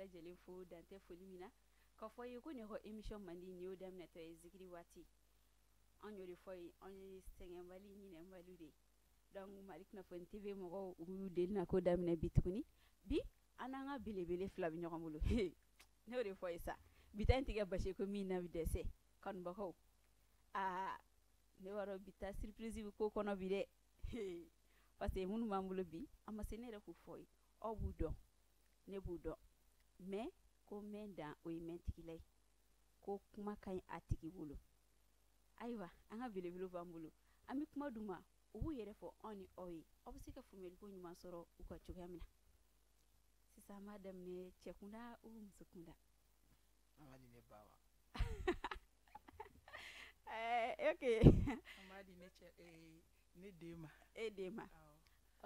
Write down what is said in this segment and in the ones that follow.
lajɛlen fo dantɛ foli min na, k'a fɔ ye ko nin ko émission mandi nin y'o daminɛtɔ ye zikiri waati. An y'o de fɔ ye, an ye sɛgɛnbali ɲinɛnbali de ye. Donc Mali Kunnafoni TV mɔgɔw, u y'u deli na ko daminɛ bi tuguni. Bi an n'an ka belebele fila bɛ ɲɔgɔn bolo. Ne y'o de fɔ ye sa, bi ta in tigɛ basi ko min na bi dɛsɛ kanubagaw. Aa, ne b'a dɔn bi ta surprise bɛ ko kɔnɔ bi dɛ, parce que minnu b'an bolo bi, a ma se ne yɛrɛ k'u fɔ ye. Aw b'u dɔn, ne b'u dɔn, mais ko mɛn dan o ye mɛn tigila ye, ko kuma ka ɲi a tigi bolo. Ayiwa, an ka belebele b'an bolo, an bɛ kuma d'u ma, u b'u yɛrɛ fɔ anw ni aw ye, aw bɛ se ka faamuyali ko ɲuman sɔrɔ u ka cogoya min na. Sisan an b'a daminɛ cɛ kunda ou muso kunda? An ka di ne ba ma. Ok. An b'a di ne cɛ, ne den ma. E den ma. Awɔ.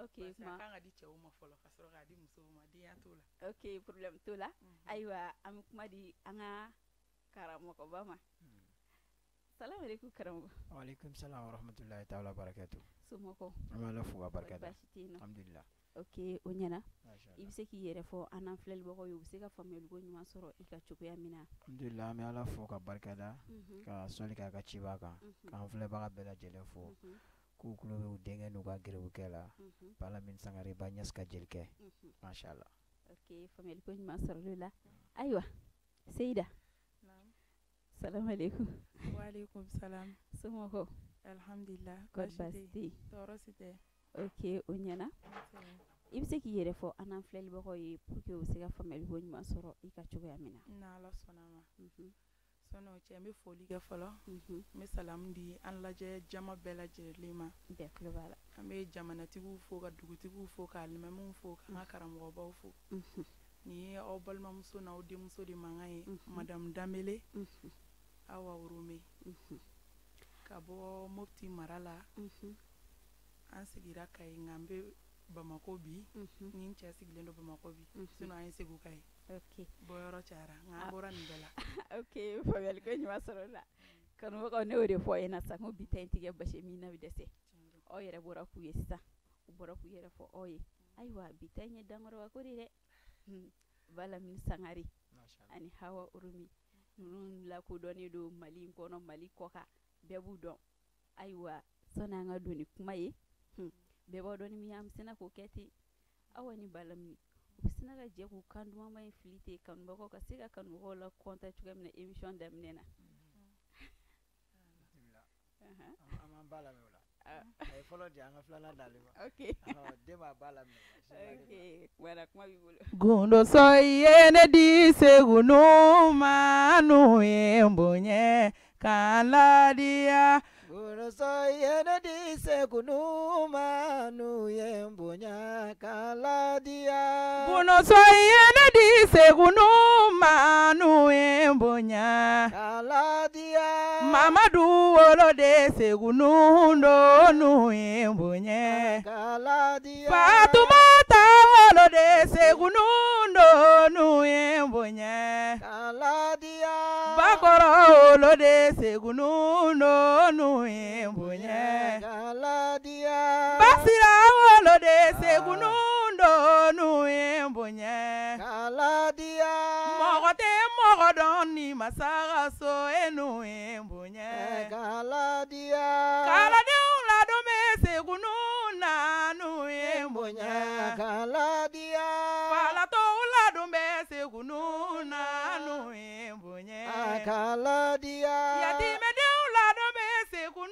Ok. Parce que kuma a kan ka di cɛw ma fɔlɔ ka sɔrɔ k'a di musow ma, denya t'o la. Ok, problème t'o la. Ayiwa, an bɛ kuma di an ka karamɔgɔba ma. Salamu aleykum karamɔgɔ. Waaleykum salam wa rahmatulahi taala wa barakatu. Somɔgɔw? An bɛ Ala fo ka barika da. Baasi tɛ yen nɔ? Alhamdulillah. Ok, o ɲɛna. Masha I Allah. bɛ se k'i yɛrɛ fɔ an n'an filɛlibagaw ye, u bɛ se ka faamuyali ko ɲuman sɔrɔ i ka cogoya min na. Alhamdulillah, an bɛ Ala fo ka barika da, ka sɔli k'a ka ciba kan, k'an filɛbaga bɛɛ lajɛlen fo, k'u tulo bɛ u denkɛ n'u ka garibukɛ la, Balamini Sangare ba Ɲasi ka jelikɛ. Masha Allah. Ok, faamuyali ko ɲuman sɔrɔla o la. Ayiwa, Seyida. Naam. Salamu aleykum. Waaleykum salam. Somɔgɔw? Alhamdulillah. Kɔri baasi tɛ yen? Tɔɔrɔ si tɛ. Ok, o ɲɛna. I bɛ se k'i yɛrɛ fɔ an n'an filɛlibagaw ye pour que u bɛ se ka faamuyali ko ɲuman sɔrɔ i ka cogoya min na. N'Ala sɔnna a ma. Sɔnni o cɛ, n bɛ foli kɛ fɔlɔ. N bɛ salamu di an lajɛ jama bɛɛ lajɛlen ma. Bɛɛ tulo b'a la. An bɛ jamanatigiw fo, ka dugutigiw fo, ka alimamiw fo, k'an ka karamɔgɔbaw fo. Nin ye aw balimamuso n'aw denmuso de mankan ye, Madame Danbele, Awa Worome. Ka bɔ Mopti mara la. An sigira Kayi, nka an bɛ Bamakɔ bi. Ni n cɛ sigilen don Bamakɔ bi. Sinon an ye Segu ka ye. Bɔyɔrɔ cayara, nka an bɔra nin bɛɛ la. Ok, faamuyali ko ɲuman sɔrɔ o la. Kanubagaw, ne y'o de fɔ aw ɲɛna sisan ko bi ta in tigɛ basi min na bɛ dɛsɛ. Aw yɛrɛ bɔra k'u ye sisan, u bɔra k'u yɛrɛ fɔ aw ye. Ayiwa, bi ta in ye dankɔrɔba ko de dɛ. Balamini Sangare ani Hawa Oromi, ninnu lakodɔnnen don Mali in kɔnɔ, Mali kɔ kan, bɛɛ b'u dɔn. Ayiwa, sɔnni an ka don ni kuma ye, bɛɛ b'a dɔn ni min ye, an bɛ sina k'o kɛ ten. Awa ni Balamini, u bɛ sina ka jɛ k'u kan dumanba in fili ten, kanubagaw ka se ka kanubagaw la kɔntan cogoya min na émission daminɛ na. An b'an ba lamɛn o la. A ye fɔlɔ di, an ka filanan d'ale ma. Ok. Den b'a ba lamɛn. Ok, voilà, kuma b'i bolo. Gundo sɔ ye ne di Segu ma, n'u ye n bonya k'an ladiya. Gundo sɔ ye ne di Segu ma, n'u ye n bonya k'an ladiya. Gundo sɔ ye ne di Segu ma, n'u ye n bonya k'an ladiya. Mamadu wolo de Segu don, n'u ye n bonya k'an ladiya. Fatumata wolo de Segu don, n'u ye n bonya k'an ladiya. Bakɔrɔ wolo de Segu don, n'u ye n bonya k'an ladiya. Basira wolo de Segu don, n'u ye n bonya k'an ladiya. Mɔgɔ tɛ mɔgɔ dɔn ni masa ka so ye, n'u ye n bonya k'an ladiya. Kaladenw ladon bɛ Segu na, n'u ye n bonya k'an ladiya. Falatɔw ladon bɛ Segu na, n'u ye n bonya k'an ladiya. Yatimɛdenw ladon bɛ Segu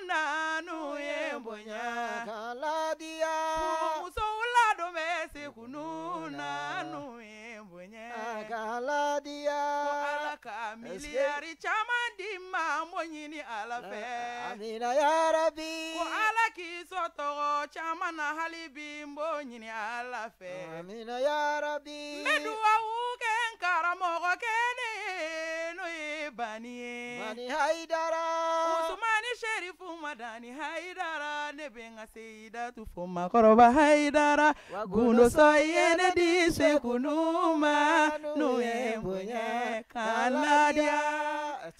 na, n'u ye n bonya k'an ladiya. Furumusow ladon bɛ Segu na, n'u ye n bonya k'an ladiya. Ko Ala ka miliyari caman di ma, n b'o ɲini Ala fɛ. Amina ya Rabi. Ko Ala k'i sɔn tɔgɔ caman na hali bi, n b'o ɲini Ala fɛ. Amina ya Rabi. N bɛ duwawu kɛ n karamɔgɔ kelen ye, n'o ye Bani ye. Bani Hayidara. Usumani Sherifu Madani Hayidara, ne bɛ n ka Seyidatu fo makɔrɔba Hayidara. Gundo sɔ ye ne di Seku ma, n'u ye n bonya k'an ladiya.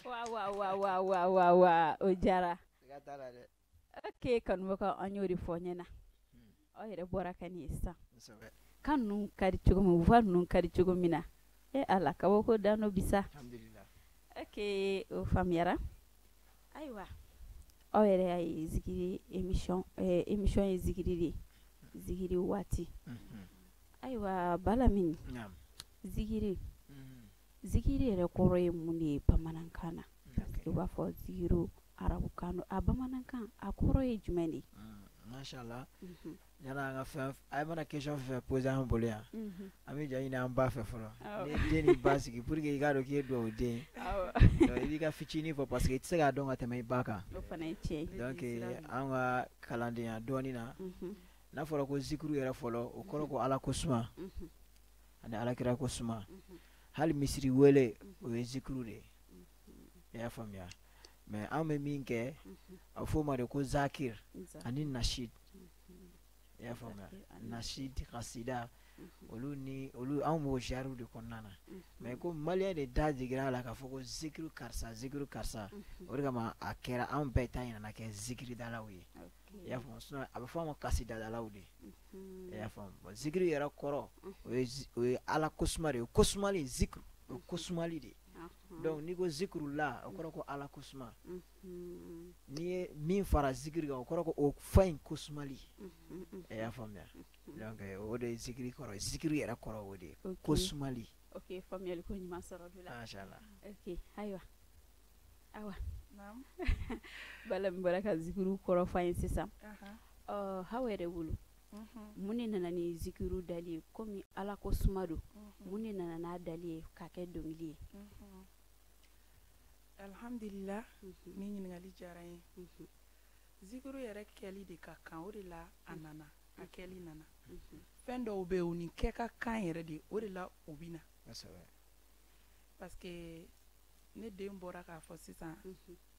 Wa wa wa wa wa wa wa, o diyara. Siga t'a la dɛ. Ok, kanubagaw, an y'o de fɔ ɲɛna. Aw yɛrɛ bɔra ka nin ye sisan. Kosɛbɛ. Kan ninnu ka di cogo min, voix ninnu ka di cogo min na, e Ala, kabako dan do bisa. Alhamdulillah. Ok, o faamuyara. Ayiwa, aw yɛrɛ y'a ye, zikiri émission ye zikiri de ye, zikiri waati. Ayiwa, Balamini, zikiri, zikiri yɛrɛ kɔrɔ ye mun de ye bamanankan na? Parce que u b'a fɔ zikiru arabukan don, a bamanankan a kɔrɔ ye jumɛn de ye? Mashallah. Yana an ka fɛn, a mana question fɛn poser an bolo yan, an bɛ jɔ ɲini an ba fɛ fɔlɔ. Ni den ni ba sigi, pour que i k'a dɔn k'i ye dugawu den ye, donc i b'i ka fitinin fɔ, parce que i tɛ se k'a dɔn ka tɛmɛ i ba kan. O fana ye tiɲɛ ye. Donc an ka kalandenya dɔɔnin na, n'a fɔra ko zikiru yɛrɛ fɔlɔ, o kɔrɔ ko Ala ko suma ani Alakira ko suma. Hali misiri wele, o ye zikiru de ye, i y'a faamuya? Mais an bɛ min kɛ, a bɛ f'o ma de ko zakir ani nashid, i y'a faamuya? Nashid, kasida, olu ni olu, anw b'o genre de kɔnɔna na. Mais ko malien de da jiginna a la k'a fɔ ko zikiru karisa, zikiru karisa, o de kama a kɛra anw bɛɛ ta in nana kɛ zikiridalaw ye, i y'a faamu? Sinon a bɛ fɔ an ma kasidadalaw de, i y'a faamu? Bon, zikiri yɛrɛ kɔrɔ, o ye Ala kosuma de ye. Kosumali, zikiru, o ye kosumali de ye. Donc n'i ko zikiru la, o kɔrɔ ko Ala kosuma. N'i ye min fara zikiri kan, o kɔrɔ ko o fa in kosumali, i y'a faamuya? Donc o de ye zikiri kɔrɔ ye. Zikiri yɛrɛ kɔrɔ, o de ye kosumali. Ok, faamuyali ko ɲuman sɔrɔ o la. Mashallah. Ok, ayiwa, awa, Bala min bɔra ka zikiru kɔrɔ fɔ an ye sisan, ɔ Hawa yɛrɛ bolo, mun de nana ni zikiru dali ye? Komi Ala ko suma don, mun de nana n'a dali ye k'a kɛ dɔnkili ye? Alhamdulillah, ni ɲininkali diyara n ye. Zikiru yɛrɛ kɛli de ka kan, o de la a nana, a kɛli nana. Fɛn dɔw bɛ yen, o ni kɛ ka kan yɛrɛ de, o de la o bɛ na. Parce que ne den bɔra k'a fɔ sisan,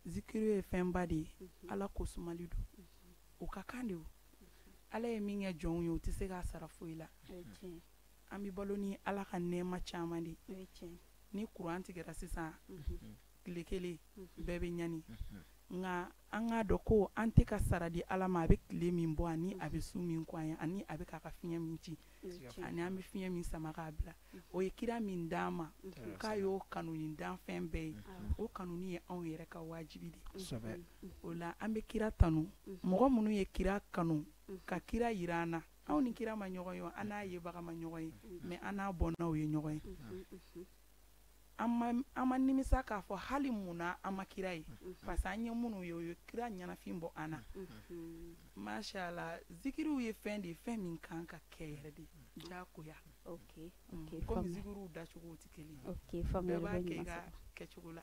zikiru ye fɛnba de ye, Ala ko sumali don, o ka kan de. O Ala ye min kɛ jɔnw ye, o tɛ se k'a sara foyi la. O ye tiɲɛ. An bɛ balo ni Ala ka nɛɛma caman de. O ye tiɲɛ. Ni kuran tigɛra sisan, tile kelen bɛɛ bɛ ɲani. Nka an k'a dɔn ko an tɛ ka sara di Ala ma. A bɛ tile min bɔ, ani a bɛ su min kɔ an ye, ani a bɛ k'a ka fiɲɛ min ci, ani an bɛ fiɲɛ min sama k'a bila, o ye kira min d'an ma k'a y'o kanu ni danfɛn bɛɛ ye, o kanuni ye anw yɛrɛ ka wajibi de ye. O la an bɛ kira tanu. Mɔgɔ minnu ye kira kanu ka kira yira an na, anw ni kira ma ɲɔgɔn ye, an n'a yebaga ma ɲɔgɔn ye, mais an n'a bɔnnaw ye ɲɔgɔn ye. An ma nimisa k'a fɔ hali mun na an ma kira ye, parce que an ye minnu ye, o ye kira ɲɛnafin bɔ an na. Mashallah, zikiriw ye fɛn de ye, fɛn min kan ka kɛ yɛrɛ de, diyagoya. Komi zikiriw dacogow tɛ kelen ye, bɛɛ b'a kɛ i ka kɛcogo la,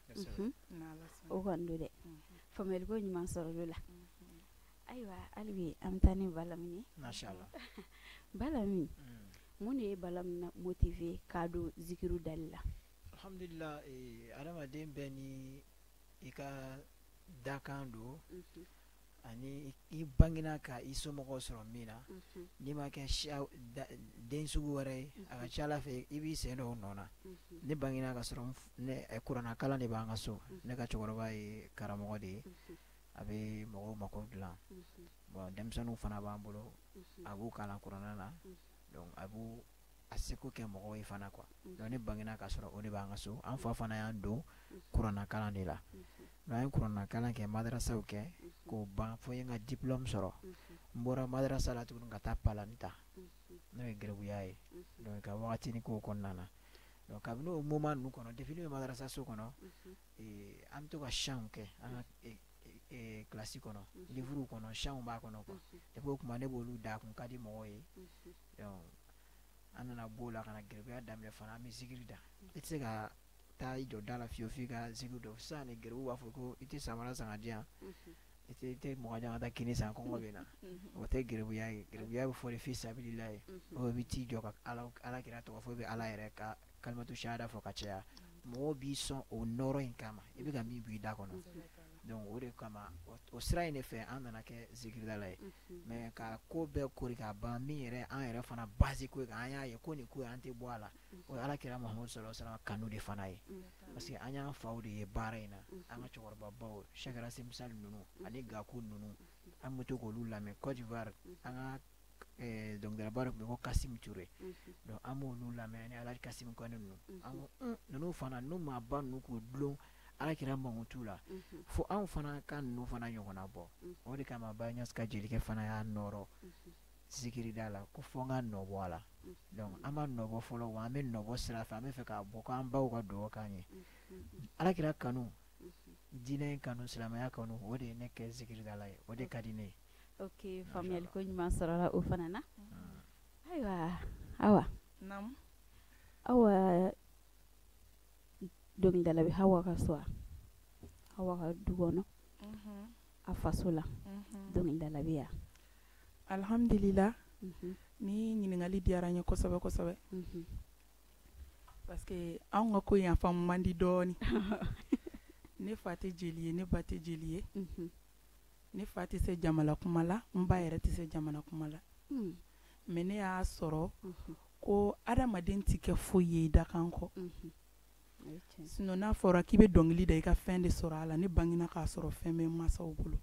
n'Ala sɔnna. O kɔni don dɛ, faamuyali ko ɲuman sɔrɔ la. Ayiwa, hali bi an bɛ taa ni Balamini ye. Mashallah. Balamini, mun de ye Balamini motiver k'a don zikiru dali la? Alhamdulillah, adamaden bɛɛ ni i ka dakan don, ani i bangena ka i somɔgɔw sɔrɔ min na. N'i ma kɛ siya den sugu wɛrɛ ye, a ka ca Ala fɛ i b'i sen don o nɔ na. Ne bangena ka sɔrɔ ne kuranna kalan de b'an ka so. Ne ka cɛkɔrɔba ye karamɔgɔ de ye, a bɛ mɔgɔw mako dilan. Bon, denmisɛnninw fana b'an bolo, a b'u kalan kuranna na, donc a b'u a seko kɛ mɔgɔw ye fana quoi. Donc ne bangena ka sɔrɔ o de b'an ka so. An fa fana y'an don kuranna kalan de la. Donc an ye kuranna kalan kɛ, madarasaw kɛ k'o ban fo n ye n ka diplôme sɔrɔ. N bɔra madarasa la tuguni ka taa palani ta, n'o ye gɛribuya ye, donc ka wagatinin k'o kɔnɔna na. Donc kabini o moment ninnu kɔnɔ, depuis ne bɛ madarasa so kɔnɔ, an bɛ to ka chants kɛ an ka kilasi kɔnɔ, livre kɔnɔ, chants b'a kɔnɔ quoi. Depuis o tuma ne b'olu da, a kun ka di mɔgɔw ye. Donc an nana b'o la ka na gɛribuya daminɛ fana, an bɛ zikiri da. I tɛ se ka taa i jɔ da la fiyewu f'i ka zikiri dɔn. Sisan ni gɛribu b'a fɔ ko i tɛ samara san ka di yan, i tɛ mɔgɔ jan ka taa kini san, kɔngɔ bɛ na. O tɛ gɛribuya ye. Gɛribuya bɛ fɔ de fi sabililahi. O bɛ t'i jɔ ka Ala kira tɔgɔ fɔ, i bɛ Ala yɛrɛ ka kalimatu shahada fɔ ka caya. Mɔgɔw b'i sɔn o nɔrɔ in kama, i bɛ ka min bɔ i da kɔnɔ. Donc o de kama, o sira in de fɛ, an nana kɛ zikiridala ye. Mais ka ko bɛɛ kori ka ban, min yɛrɛ an yɛrɛ fana base ko ye, an y'a ye ko nin ko in an tɛ bɔ a la, o ye Ala kira Muhamadu sallallahu alaihi wasallam kanu de fana ye. Parce que an y'an faw de ye baara in na, an ka cɛkɔrɔbabaw, Cheikh Racine Sall ninnu ani Gaku ninnu, an bɛ to k'olu lamɛn Côte d'Ivoire, an ka Dɔnkilidalaba dɔ tun bɛ ko Kasim Ture. Donc an b'olu lamɛn ni Alhaji Kasim Kane ninnu. An ko ninnu fana, ninnu maaba ninnu k'u dulon Alakira mankutu la, fo anw fana ka ninnu fana ɲɔgɔnna bɔ. O de kama Baye Niass ka jelikɛ fana y'a nɔrɔ zikirida la ko fo n ka nɔ bɔ a la. Donc an ma nɔ bɔ fɔlɔ, wa an bɛ nɔ bɔ sira fɛ, an bɛ fɛ k'a bɔ k'an baw ka dugawu k'an ye. Alakira kanu, diinɛ in kanu, silamɛya kanu, o de ye ne kɛ zikiridala ye, o de ka di ne ye. Ok, faamuyali ko ɲuman sɔrɔla o fana na. Ayiwa Awa. Naamu. Awa, dɔnkilidala bɛ Hawa ka so wa? Hawa ka du kɔnɔ, a faso la, dɔnkilidala bɛ yan? Alhamdulillah, ni ɲininkali diyara n ye kosɛbɛ kosɛbɛ, parce que anw ka ko in a faamu man di dɔɔni. Ne fa tɛ jeli ye, ne ba tɛ jeli ye. Ne fa tɛ se jamana kuma la, n ba yɛrɛ tɛ se jamana kuma la. Mais ne y'a sɔrɔ ko adamaden tɛ kɛ foyi ye i dakan kɔ. Sinon n'a fɔra k'i bɛ dɔnkili da i ka fɛn de sɔrɔ a la, ne bangena k'a sɔrɔ fɛn bɛ n mansaw bolo.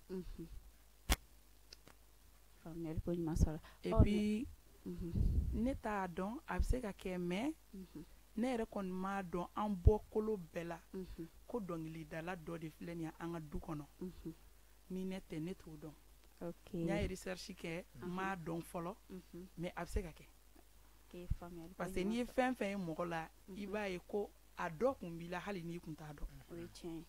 Faamuyali ko ɲuman sɔrɔ. Et puis ne t'a dɔn, a bɛ se ka kɛ, mais ne yɛrɛ kɔni m'a dɔn an bɔkolo bɛɛ la ko dɔnkilidala dɔ de filɛ nin ye an ka du kɔnɔ. Ni ne tɛ, ne t'o dɔn. N y'a recherche kɛ, n m'a dɔn fɔlɔ, mais a bɛ se ka kɛ. Parce que n'i ye fɛn fɛn ye mɔgɔ la, i b'a ye ko a dɔ kun b'i la hali n'i kun t'a dɔn. O ye tiɲɛ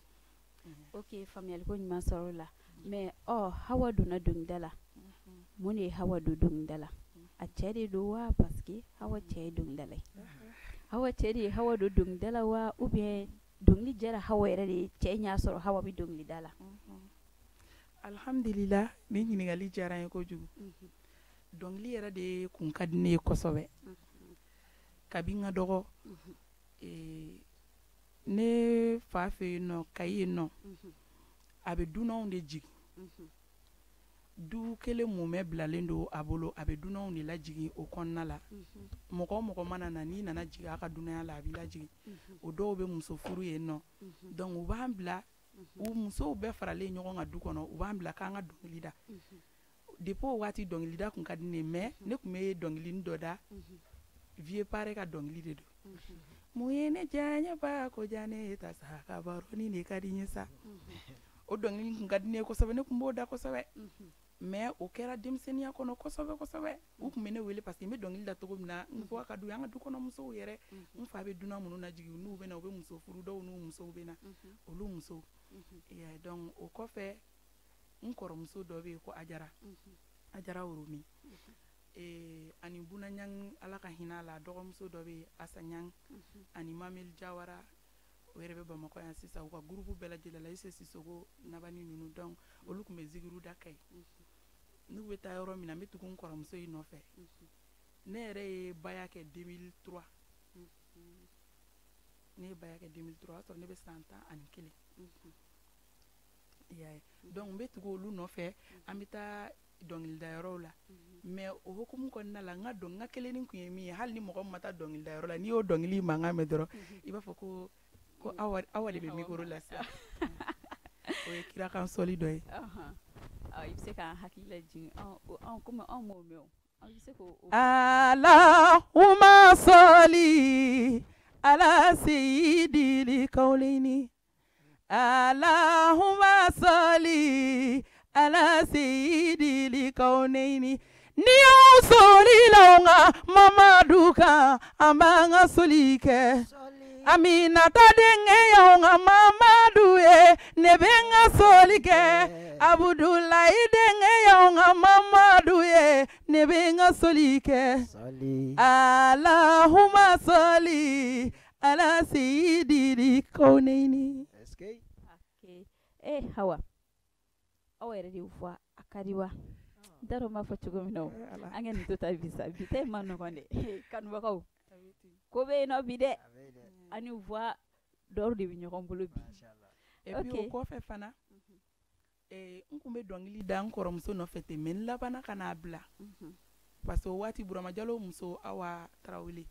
ye. Ok, faamuyali ko ɲuman sɔrɔ o la. Mais ɔ Hawa donna dɔnkilida la, mun de ye Hawa don dɔnkilida la? A cɛ de don wa? Parce que Hawa cɛ ye dɔnkilidala ye. Hawa cɛ de ye Hawa don dɔnkilida la wa, ou bien dɔnkili diyara Hawa yɛrɛ de ye, cɛ y'a sɔrɔ Hawa bɛ dɔnkilida la? Alhamdulillah, ni ɲininkali diyara n ye kojugu. Dɔnkili yɛrɛ de kun ka di ne ye kosɛbɛ kabi n ka dɔgɔ. Ne fa fɛ yen nɔ, Kayi yen nɔ, a bɛ dunanw de jigin. Du kelen mumɛ bilalen don a bolo, a bɛ dunanw de lajigin o kɔnɔna la. Mɔgɔ o mɔgɔ mana na, n'i nana jigin a ka dunanya la, a b'i lajigin. O dɔw bɛ muso furu yen nɔ. Donc u b'an bila, u musow bɛɛ faralen ɲɔgɔn kan du kɔnɔ, u b'an bila k'an ka dɔnkili da. Depuis o waati dɔnkilida kun ka di ne ye, mais ne tun bɛ dɔnkilinin dɔ da, vieux pare ka dɔnkili de don. Mun ye ne diya n ye ba ko diya ne ye ta sa ka baroni de ka di n ye sa. O dɔnkili kun ka di ne ye kosɛbɛ, ne tun b'o da kosɛbɛ. Mais o kɛra denmisɛnninya kɔnɔ kosɛbɛ kosɛbɛ. U tun bɛ ne wele parce que n bɛ dɔnkili da cogo min na, n voix ka d'u ye. An ka du kɔnɔ musow yɛrɛ, n fa bɛ dunan minnu lajigin, n'u bɛ na, u bɛ muso furu, dɔw n'u musow bɛ na, olu musow. Donc o kɔfɛ, n kɔrɔmuso dɔ bɛ yen ko Ajara, Ajara Woromi. Ani Buna Ɲang, Ala ka hinɛ a la, dɔgɔmuso dɔ bɛ yen Asa Ɲang, ani Mameli Jawara, o yɛrɛ bɛ Bamakɔ yan sisan. U ka groupe bɛɛ lajɛlen la, Ise Sisoko, Nabani ninnu, donc olu tun bɛ zikiru da Kayi. N'u bɛ taa yɔrɔ min na, n bɛ tugu n kɔrɔmuso in nɔfɛ. Ne yɛrɛ ye baya kɛ 2003. Ne ye baya kɛ 2003, o y'a sɔrɔ ne bɛ san 11. I y'a ye. Donc n bɛ tugu olu nɔfɛ, an bɛ taa dɔnkilidayɔrɔw la. Mais o hukumu kɔnɔna la, n ka dɔn, n ka kelenni kun ye min ye, hali ni mɔgɔ min ma taa dɔnkilidayɔrɔ la, n'i y'o dɔnkili mankan mɛn dɔrɔn, i b'a fɔ ko Awa de bɛ micro la sisan. O ye kirakan sɔli dɔ ye. I bɛ se k'an hakili lajigin, anw komi anw m'o mɛn o, an bɛ se k'o. Allahumma sali ala sayyidil kaulini, Allahumma sali ala sayyidil kaunaini. Ni y'aw soli la nka Mamadu kan, an b'an ka soli kɛ. Aminata denkɛ y'anw ka Mamadu ye, ne bɛ n ka soli kɛ. Abudulayi denkɛ y'anw ka Mamadu ye, ne bɛ n ka soli kɛ. Allahumma sali ala sayyidil kaunaini. Hawa, aw yɛrɛ de fɔ a ka di wa? N t'a dɔn n b'a fɔ cogo min na o. An ka nin to ta bi sa, bi ta in ma nɔgɔn dɛ. Kanubagaw, ko bɛ yen nɔ bi dɛ. An ni voix dɔw de bɛ ɲɔgɔn bolo bi. Et puis o kɔfɛ fana, n kun bɛ dɔnkili da n kɔrɔmuso nɔfɛ ten, mais n labanna ka n'a bila. Parce que o waati Burama Jalo muso Awa Tarawele,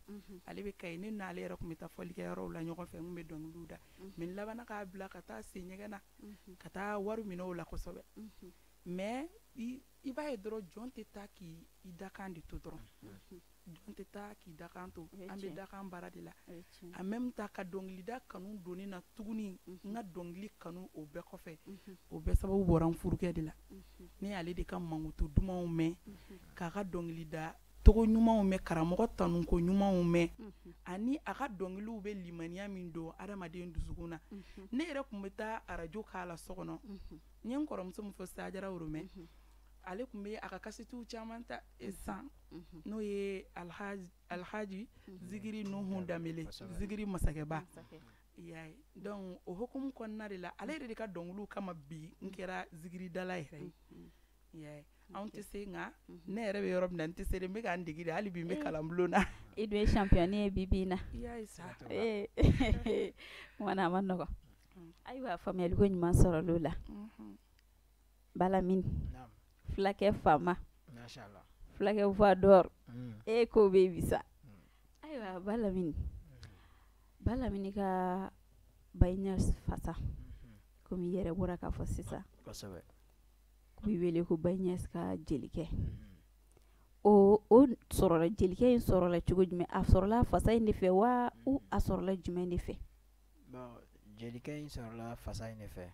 ale bɛ Kayi, ne n'ale yɛrɛ tun bɛ taa fɔlikɛyɔrɔw la ɲɔgɔn fɛ, n kun bɛ dɔnkiliw da. Mais n labanna k'a bila ka taa sen ɲɛgɛn na, ka taa wari minɛ o la kosɛbɛ. Mais i b'a ye dɔrɔn, jɔn tɛ taa k'i dakan de to dɔrɔn, jɔn tɛ taa k'i dakan to. An bɛ dakan baara de la. En même temps, ka dɔnkilida kanu don ne na tuguni, n ka dɔnkili kanu o bɛɛ kɔfɛ, o bɛɛ sababu bɔra n furukɛ de la. Ne y'ale de ka mankutu dumanw mɛn, k'a ka dɔnkilida togo ɲumanw mɛn, karamɔgɔ tanuko ɲumanw mɛn, ani a ka dɔnkiliw bɛ limaniya min don adamaden dusukun na. Ne yɛrɛ tun bɛ taa arajo k'a la so kɔnɔ. N ye n kɔrɔmuso min fɔ, Sajara Woromɛ, ale tun bɛ a ka kasetiw caman ta san, n'o ye Alhaji Zikiri Nuhu Danbele, Zikiri masakɛba, i y'a ye. Donc o hukumu kɔnɔna de la, ale yɛrɛ de ka dɔnkiliw kama bi n kɛra zikiridala yɛrɛ ye, i y'a ye. Anw tɛ se, nka ne yɛrɛ bɛ yɔrɔ min na, n tɛ se dɛ, n bɛ ka n dege de hali bi, n bɛ kalanbulon na. I dun ye champion ye bi bi in na. I y'a ye sa. Kumana a ma nɔgɔn. Ayiwa, faamuyali ko ɲuman sɔrɔla o la. Balamini, fulakɛ faama, fulakɛ voix d'or, e ko bɛ bi sa. Ayiwa Balamini, Balamini ka Baye Niass fasa, komi i yɛrɛ bɔra k'a fɔ sisan, k'u wele ko Baye Niass ka jelikɛ, o sɔrɔla, jelikɛ in sɔrɔla cogo jumɛn? A sɔrɔla fasa in de fɛ wa, ou a sɔrɔla jumɛn de fɛ? Bon, jelikɛ in sɔrɔla fasa in de fɛ.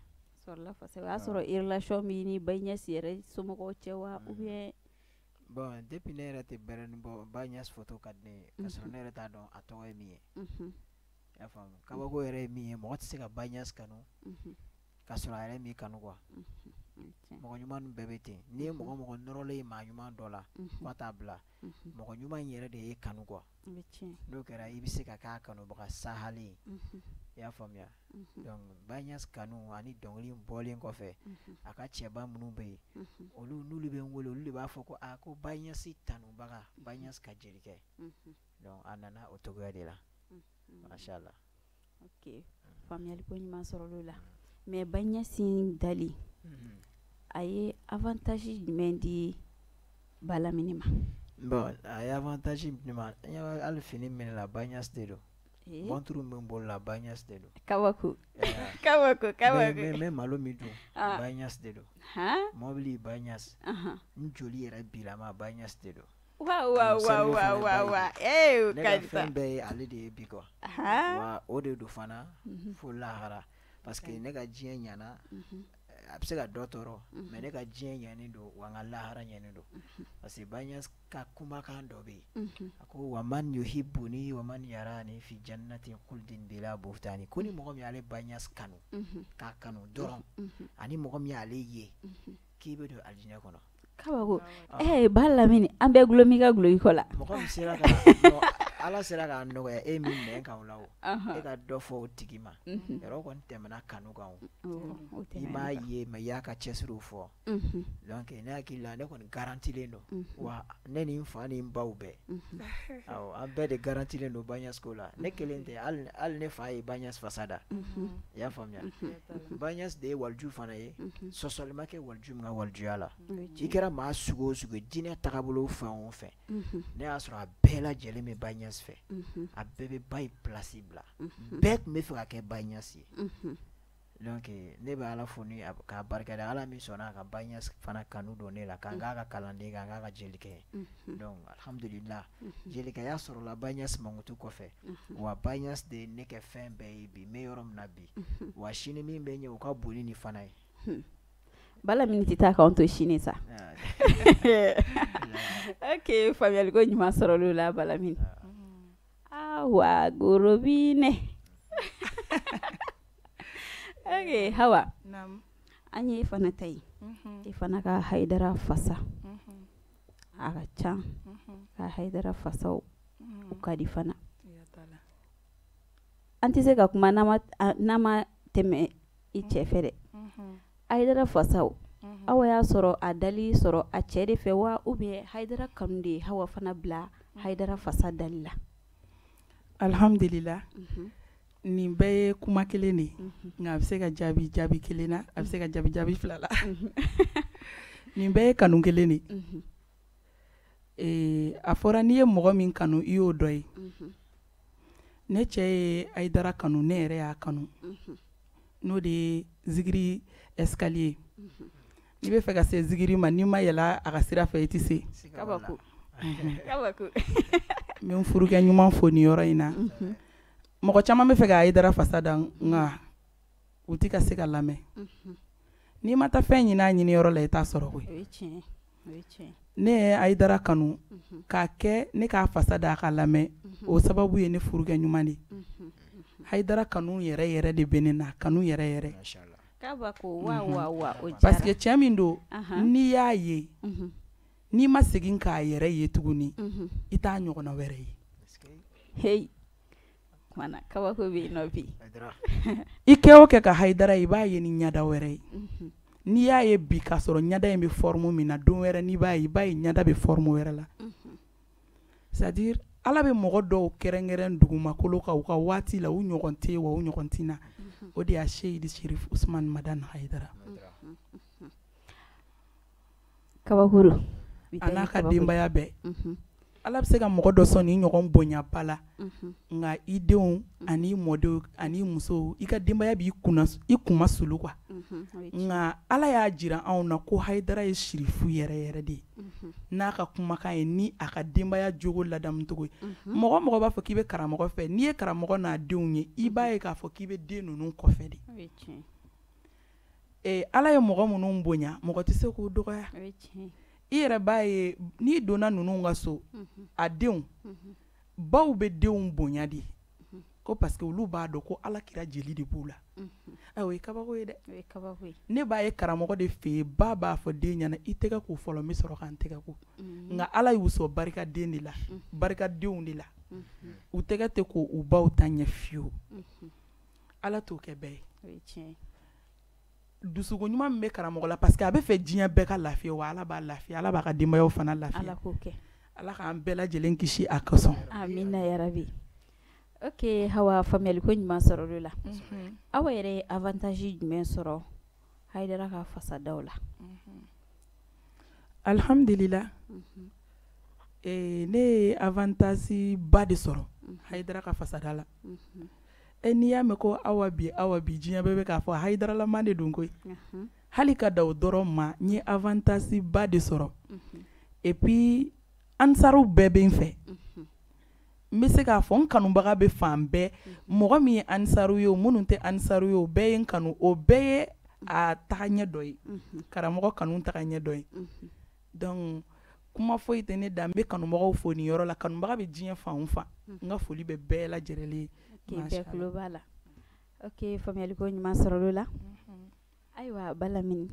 Sɔrɔla fasa, o y'a sɔrɔ relation b'i ni Baye Niass yɛrɛ somɔgɔw cɛ wa, ou bien? Bon, depuis ne yɛrɛ tɛ bɛrɛnin bɔ, Baye Niass photo ka di ne ye, ka sɔrɔ ne yɛrɛ t'a dɔn a tɔgɔ ye min ye. I y'a faamu? Kabako yɛrɛ ye min ye, mɔgɔ tɛ se ka Baye Niass kanu ka sɔrɔ a yɛrɛ m'i kanu quoi. Mɔgɔ ɲuman bɛɛ bɛ ten. N'i ye mɔgɔ mɔgɔ nɔrɔlen ye maa ɲuman dɔ la, k'a t'a bila, mɔgɔ ɲuman in yɛrɛ de ye kanu quoi. N'o kɛra, i bɛ se ka k'a kanubaga sahalen ye. I y'a faamuya? Donc Baye Niass kanu ani dɔnkili bɔlen kɔfɛ, a ka cɛba minnu bɛ yen, olu n'olu bɛ n wele, olu de b'a fɔ ko aa, ko Baye Niass tanubaga, Baye Niass ka jelikɛ. Donc a nana o cogoya de la, mashallah. Ok, faamuyali ko ɲuman sɔrɔla o la. Mais Baye Niass in dali, a ye avantage jumɛn di Balamini ma? Bon, a ye avantage di ma, hali fini min la, Baye Niass de don. Montre min bolo la, Baye Niass de don. Kabako, kabako, kabako. N bɛ malo min dun, Baye Niass de don. Mobili, Baye Niass. N joli yɛrɛ bilama, Baye Niass de don. Wa wa wa wa wa wa, eh. Ne ka fɛn bɛɛ ye ale de ye bi quoi. Wa o de don fana fo lahara, parce que ne ka diɲɛ ɲɛna, a bɛ se ka dɔ tɔɔrɔ, mais ne ka diɲɛ ɲɛnen don, wa n ka lahara ɲɛnen don, parce que Baye Niass ka kumakan dɔ bɛ yen, a ko: wa man yuhibbuni wa man yarani fi jannatin khuldin bila buhtani. Ko ni mɔgɔ min y'ale Baye Niass kanu, k'a kanu dɔrɔn, ani mɔgɔ min y'ale ye, k'i bɛ don alijinɛ kɔnɔ. Kabako, eh Balamini, an bɛɛ gulɔ m'i ka guloki kɔ la. Mɔgɔ min sera ka, Ala sera k'a nɔgɔya e min nɛn kan o la, o e ka dɔ fɔ o tigi ma yɔrɔ kɔni tɛmɛna kanu kan. O i m'a ye, mais i y'a ka cɛsiriw fɔ. Donc ne hakili la, ne kɔni garantilen don, wa ne ni n fa ni n baw bɛɛ, awɔ, an bɛɛ de garantilen don Baye Niass ko la. Ne kelen tɛ, hali ne fa ye Baye Niass fasa da. I y'a faamuya? Baye Niass de ye waliju fana ye, sɔsɔli ma kɛ waliju min ka walijuya la. I kɛra maa sugu o sugu ye, diinɛ tagabolo fɛn o fɛn, ne y'a sɔrɔ a bɛɛ lajɛlen bɛ Baye Niass fɛ, a bɛɛ bɛ ba ye place bila, bɛɛ tun bɛ fɛ ka kɛ Baye Niass ye. Donc ne bɛ Ala fo ni k'a barikada, Ala min sɔnna a ka Baye Niass fana kanu don ne la, k'an k'a ka kalanden, k'an k'a ka jelikɛ ye. Donc alhamdulillah, jelikɛya sɔrɔla Baye Niass mankutu kɔfɛ. Wa Baye Niass de ye ne kɛ fɛn bɛɛ ye bi, n bɛ yɔrɔ min na bi, wa sini min bɛ ɲɛ, o ka bon ni nin fana ye. Balamini tɛ taa k'anw to sini sa. Ok, faamuyali ko ɲuman sɔrɔla o la Balamini. Awa gorobinɛ. Ok Hawa, an ye e fana ta ye, e fana ka Hayidara fasa, a ka ca, ka Hayidara fasaw u ka di fana. An tɛ se ka kuma n'an ma tɛmɛ i cɛ fɛ dɛ. Hayidara fasaw, Awa y'a sɔrɔ a dali sɔrɔ a cɛ de fɛ wa, ou bien Hayidara kanu de ye Hawa fana bila Hayidara fasa dali la? Alhamdulillah, nin bɛɛ ye kuma kelen de ye, nka a bɛ se ka jaabi jaabi kelen na, a bɛ se ka jaabi jaabi fila la. Nin bɛɛ ye kanu kelen de ye. A fɔra n'i ye mɔgɔ min kanu, i y'o dɔ ye. Ne cɛ ye Hayidara kanu, ne yɛrɛ y'a kanu, n'o de ye zikiri escalier. N'i bɛ fɛ ka se zikiri ma, n'i ma yɛlɛ a ka sira fɛ, i tɛ se. Kabako, kabako. N bɛ n furukɛ ɲuman fo nin yɔrɔ in na. Mɔgɔ caman bɛ fɛ ka Hayidara fasa da, nka u tɛ ka se ka lamɛn. N'i ma taa fɛn ɲini a ɲiniyɔrɔ la, i t'a sɔrɔ koyi. O ye tiɲɛ ye, o ye tiɲɛ ye. Ne ye Hayidara kanu k'a kɛ ne k'a fasa da a ka lamɛn, o sababu ye ne furukɛ ɲuman de ye. Hayidara kanu yɛrɛ yɛrɛ de bɛ ne na, kanu yɛrɛ yɛrɛ. Kabako, wa wa wa, o diyara. Parce que cɛ min don, n'i y'a ye, n'i ma segin k'a yɛrɛ ye tuguni, i t'a ɲɔgɔnna wɛrɛ ye. Hey, kumana kabako bɛ yen nɔ bi. I kɛ o kɛ ka Hayidara ye, i b'a ye ni ɲɛda wɛrɛ ye. N'i y'a ye bi k'a sɔrɔ ɲɛda in bɛ forme min na, don wɛrɛ n'i b'a ye, i b'a ye ɲɛda bɛ forme wɛrɛ la. C'est à dire Ala bɛ mɔgɔ dɔw kɛrɛnkɛrɛn dugumakolo kan u ka waati la, u ɲɔgɔn tɛ yen wa u ɲɔgɔn tɛ na. O de y'a Seyidi Sherif Usman Madani Hayidara. Kabako don. A n'a ka denbaya bɛɛ. Ala bɛ se ka mɔgɔ dɔ sɔn ni ɲɔgɔn bonyaba la, nka i denw ani mɔdenw ani musow, i ka denbaya b'i kunna, i kunma sulu quoi. Nka Ala y'a jira anw na ko Hayidara ye sirifu yɛrɛ yɛrɛ de ye, n'a ka kumakan ye, ni a ka denbaya jogo ladamucogo ye. Mɔgɔ mɔgɔ b'a fɔ k'i bɛ karamɔgɔ fɛ, n'i ye karamɔgɔ n'a denw ye, i b'a ye k'a fɔ k'i bɛ den ninnu kɔfɛ de. Ala ye mɔgɔ minnu bonya, mɔgɔ tɛ se k'u dɔgɔya. I yɛrɛ b'a ye n'i donna ninnu ka so, a denw baw bɛ denw bonya de, ko parce que olu b'a dɔn ko Ala kira jeli de b'u la. O ye kabako ye dɛ. Ne b'a ye karamɔgɔ de fɛ yen, ba b'a fɔ den ɲɛna i tɛgɛ ko fɔlɔ, n bɛ sɔrɔ ka n tɛgɛ ko. Nka Ala y'u sɔn barikaden de la, barikadenw de la. U tɛgɛ tɛ ko u baw ta ɲɛ fiyewu. Ala t'o kɛ bɛɛ ye. Dusukun ɲuman min bɛ karamɔgɔ la, parce que a bɛ fɛ diɲɛ bɛɛ ka lafiya, wa Ala b'a lafiya, Ala b'a ka denbayaw fana lafiya. Ala k'o kɛ. Ala k'an bɛɛ lajɛlen kisi a kosɔn. Amina yarabi. Ok Hawa, faamuyali ko ɲuman sɔrɔ o la. Aw yɛrɛ ye avantage jumɛn sɔrɔ Hayidara ka fasadaw la? Alhamdulillah. Ne ye avantage ba de sɔrɔ Hayidara ka fasada la. N'i y'a mɛn ko Awa bi, Awa bi, diɲɛ bɛɛ bɛ k'a fɔ Hayidaralama de don koyi. Hali ka da o dɔrɔn ma, n ye avantage ba de sɔrɔ. Et puis ansaruw bɛɛ bɛ n fɛ. N bɛ se k'a fɔ n kanubaga bɛ fan bɛɛ. Mɔgɔ min ye ansaru ye o, minnu tɛ ansaru ye o, bɛɛ ye n kanu. O bɛɛ ye a tagaɲɛ dɔ ye, karamɔgɔ kanu tagaɲɛ dɔ ye. Donc kuma foyi tɛ ne da, n bɛ kanubagaw fo nin yɔrɔ la. Kanubaga bɛ diɲɛ fan o fan, n ka foli bɛ bɛɛ lajɛlen ye. Bɛɛ tulo b'a la. Ok, faamuyali ko ɲuman sɔrɔ o la. Ayiwa Balamini,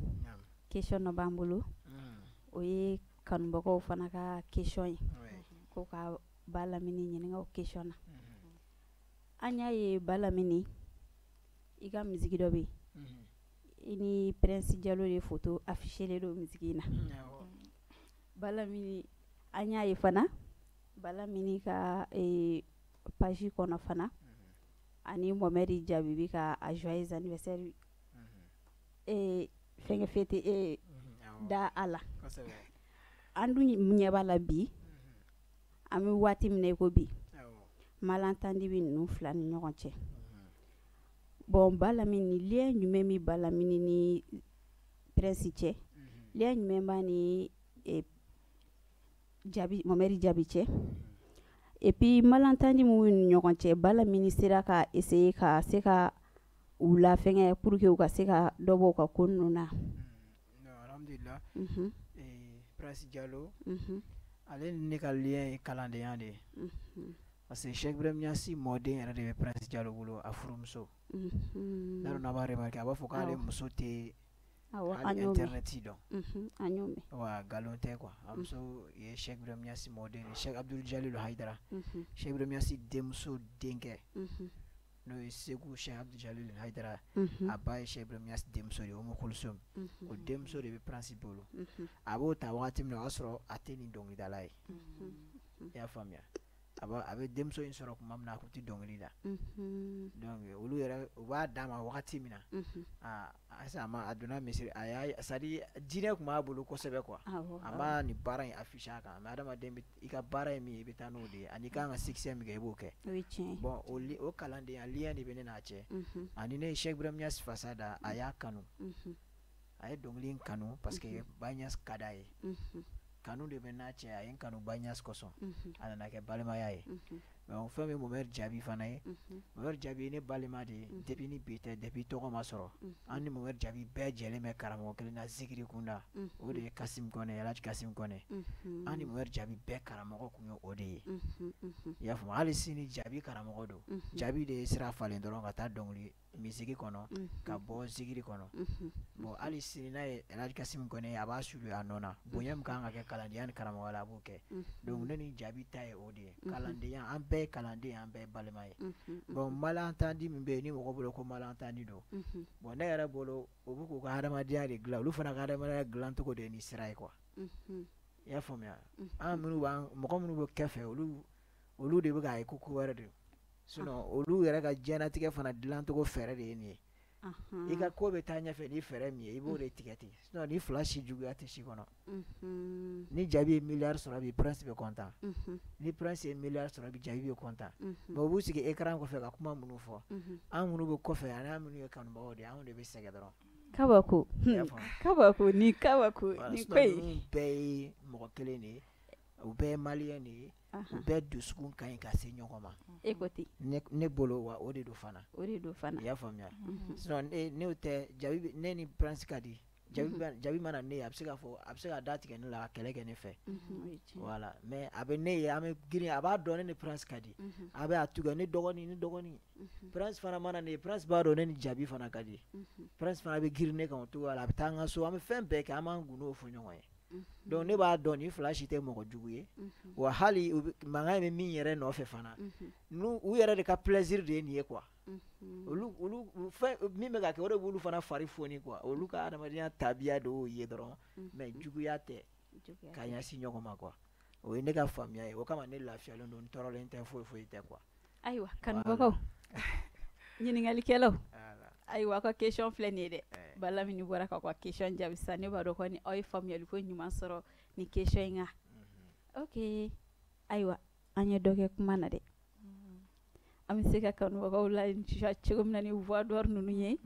question dɔ b'an bolo, o ye kanubagaw fana ka question ye, ko ka Balamini ɲininka o question na. An y'a ye Balamini, i ka musique dɔ bɛ yen, i ni Prince Jalo de photo affiché len don musique in na. Balamini, an y'a ye fana Balamini ka page kɔnɔ fana, ani Mohamed Jaabi bi ka a joyeux anniversaire fɛnkɛ fêté da a la. An dun ɲɛ b'a la bi, an bɛ waati min na i ko bi, malentendu bɛ ninnu fila ni ɲɔgɔn cɛ. Bon Balamini, lien jumɛn bɛ Balamini ni Prince cɛ? Lien jumɛn b'a ni Jaabi, Mohamed Jaabi cɛ? Et puis malentendu min b'u ni ɲɔgɔn cɛ, Balamini sera ka essayer ka se ka u la fɛngɛ pour que u ka se ka dɔ bɔ u ka ko ninnu na. Alhamdulillah. Prince Jalo, ale ni ne ka lien ye kalandenya de ye. Parce que Cheikh Ibrahim Niasse mɔden yɛrɛ de bɛ Prince Jalo bolo, a furumuso. N'a dɔn n'a b'a remarqué, a b'a fɔ k'ale muso tɛ hali internet dɔn. An y'o mɛn. Wa nkalon tɛ quoi. A muso ye Cheikh Ibrahim Niasse mɔden de, Cheikh Abdul Jalil Hayidara. Cheikh Ibrahim Niasse denmuso denkɛ, n'o ye Segu Cheikh Abdul Jalil Hayidara, a ba ye Cheikh Ibrahim Niasse denmuso de ye, Umu Kulsum. O denmuso de bɛ Prince bolo. A b'o ta wagati min na, o y'a sɔrɔ a tɛ nin dɔnkilidala ye. I y'a faamuya? A bɛ denmuso in sɔrɔ tuma min na, a tun tɛ dɔnkili da. Donc olu yɛrɛ u b'a d'a ma wagati min na, aa a ma a donna misiri, a y'a c'est à dire diinɛ tun b'a bolo kosɛbɛ quoi. A ma nin baara in affiché a kan, mais adamaden bɛ i ka baara ye min ye, i bɛ taa n'o de ye, ani i kan ka succès min kɛ, i b'o kɛ. Bon o kalandenya lien de bɛ ne n'a cɛ. Ani ne ye Cheikh Ibrahim Niasse fasa da, a y'a kanu. A ye dɔnkili in kanu parce que Baye Niass ka d'a ye. Kanu de bɛ n'a cɛ, a ye n kanu Baye Niass kosɔn. A nana kɛ balimaya ye. Mais fɛn min Mohamed Jaabi fana ye, Mohamed Jaabi ye ne balima de ye depuis ni bi tɛ, depuis tɔgɔ ma sɔrɔ. An ni Mohamed Jaabi bɛɛ jɛlen bɛ karamɔgɔ kelen na zikiri kunda, o de ye Kasim Kɔnɛ, Elhaji Kasim Kɔnɛ. An ni Mohamed Jaabi bɛɛ karamɔgɔ kun ye o de ye. I y'a faamu, hali sini Jaabi karamɔgɔ don. Jaabi de ye sira falen dɔrɔn ka taa dɔnkili misigi kɔnɔ, ka bɔ zikiri kɔnɔ. Bon, hali sini n'a ye Elhaji Kasim Kɔnɛ ye, a b'a suivre a nɔ na. Bonya min kan ka kɛ kalandenya ni karamɔgɔya la, a b'o kɛ. Donc ne ni Jaabi ta ye o de ye. Kalandenya, an bɛɛ ye kalanden, an bɛɛ ye balima ye. Bon, malentendu min bɛ yen, ni mɔgɔ bolo ko malentendu don, bon, ne yɛrɛ bolo, o bɛ k'u ka hadamadenya de dilan. Olu fana ka hadamadenya dilancogo de ye nin sira ye quoi. I y'a faamuya? An minnu b'an, mɔgɔ minnu bɛ kɛfɛ, olu de bɛ k'a ye ko ko wɛrɛ de don. Sinon olu yɛrɛ ka diɲɛlatigɛ fana dilancogo fɛɛrɛ de ye nin ye. I ka ko bɛ taa ɲɛfɛ ni fɛɛrɛ min ye, i b'o de tigɛ ten. Sinon ni fila si juguya tɛ si kɔnɔ. Ni Jaabi ye miliyari sɔrɔ bi, Prince bɛ content. Ni Prince ye miliyari sɔrɔ bi, Jaabi bɛ content. Mais u b'u sigi écran kɔfɛ ka kuma minnu fɔ, an minnu bɛ kɔfɛ ani an minnu ye kanubagaw de ye, anw de bɛ sɛgɛn dɔrɔn. Kabako. I y'a faamu? Kabako ni kabako ni ko in. Ninnu bɛɛ ye mɔgɔ kelen de ye, u bɛɛ ye malien de ye. U bɛɛ dusukun ka ɲi ka se ɲɔgɔn ma. E ko ten. Ne bolo wa, o de don fana. O de don fana. I y'a faamuya? Sinon ne tɛ Jaabi, ne ni Prince ka di. Jaabi mana ne ye, a bɛ se k'a fɔ, a bɛ se ka da tigɛ ne la, ka kɛlɛ kɛ ne fɛ. Voilà, mais a bɛ ne ye, an bɛ girin, a b'a dɔn ne ni Prince ka di. A bɛ a tugu ne dɔgɔnin, ne dɔgɔnin. Prince fana mana ne ye, Prince b'a dɔn ne ni Jaabi fana ka di. Prince fana bɛ girin ne kan o cogoya la, a bɛ taa an ka so, an bɛ fɛn bɛɛ kɛ, an b'an gundow fɔ ɲɔgɔn ye. Donc ne b'a dɔn nin fila si tɛ mɔgɔ jugu ye. Wa hali mankan bɛ min yɛrɛ nɔfɛ fana, n'u u yɛrɛ de ka plaisir de ye nin ye quoi. Olu fɛn min bɛ ka kɛ, o de b'olu fana fari foni quoi. Olu ka adamadenya tabiya de y'o ye dɔrɔn, mais juguya tɛ ka ɲɛsin ɲɔgɔn ma quoi. O ye ne ka faamuya ye, o kama ne lafiyalen don, n tɔɔrɔlen tɛ, foyi foyi tɛ quoi. Ayiwa, kanubagaw, ɲininkalikɛlaw, ayiwa, aw ka question filɛ nin ye dɛ. Balamini bɔra k'aw ka question jaabi sisan, ne b'a dɔn kɔni aw ye faamuyali ko ɲuman sɔrɔ nin question in kan. Ok, ayiwa, an ye dɔ kɛ kuma na dɛ. An bɛ se ka kanubagaw la cogo min na ni voix d'or ninnu ye.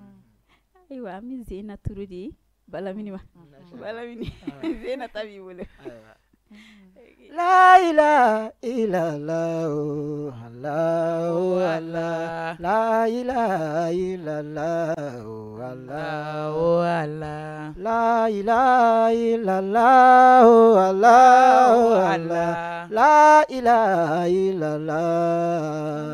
Ayiwa, an bɛ Zena turu di Balamini ma. Balamini, Zena ta b'i bolo. La ilaha illallah, Allahu Allah. La ilaha illallah, Allahu Allah. La ilaha illallah, Allahu Allah. La ilaha illallah,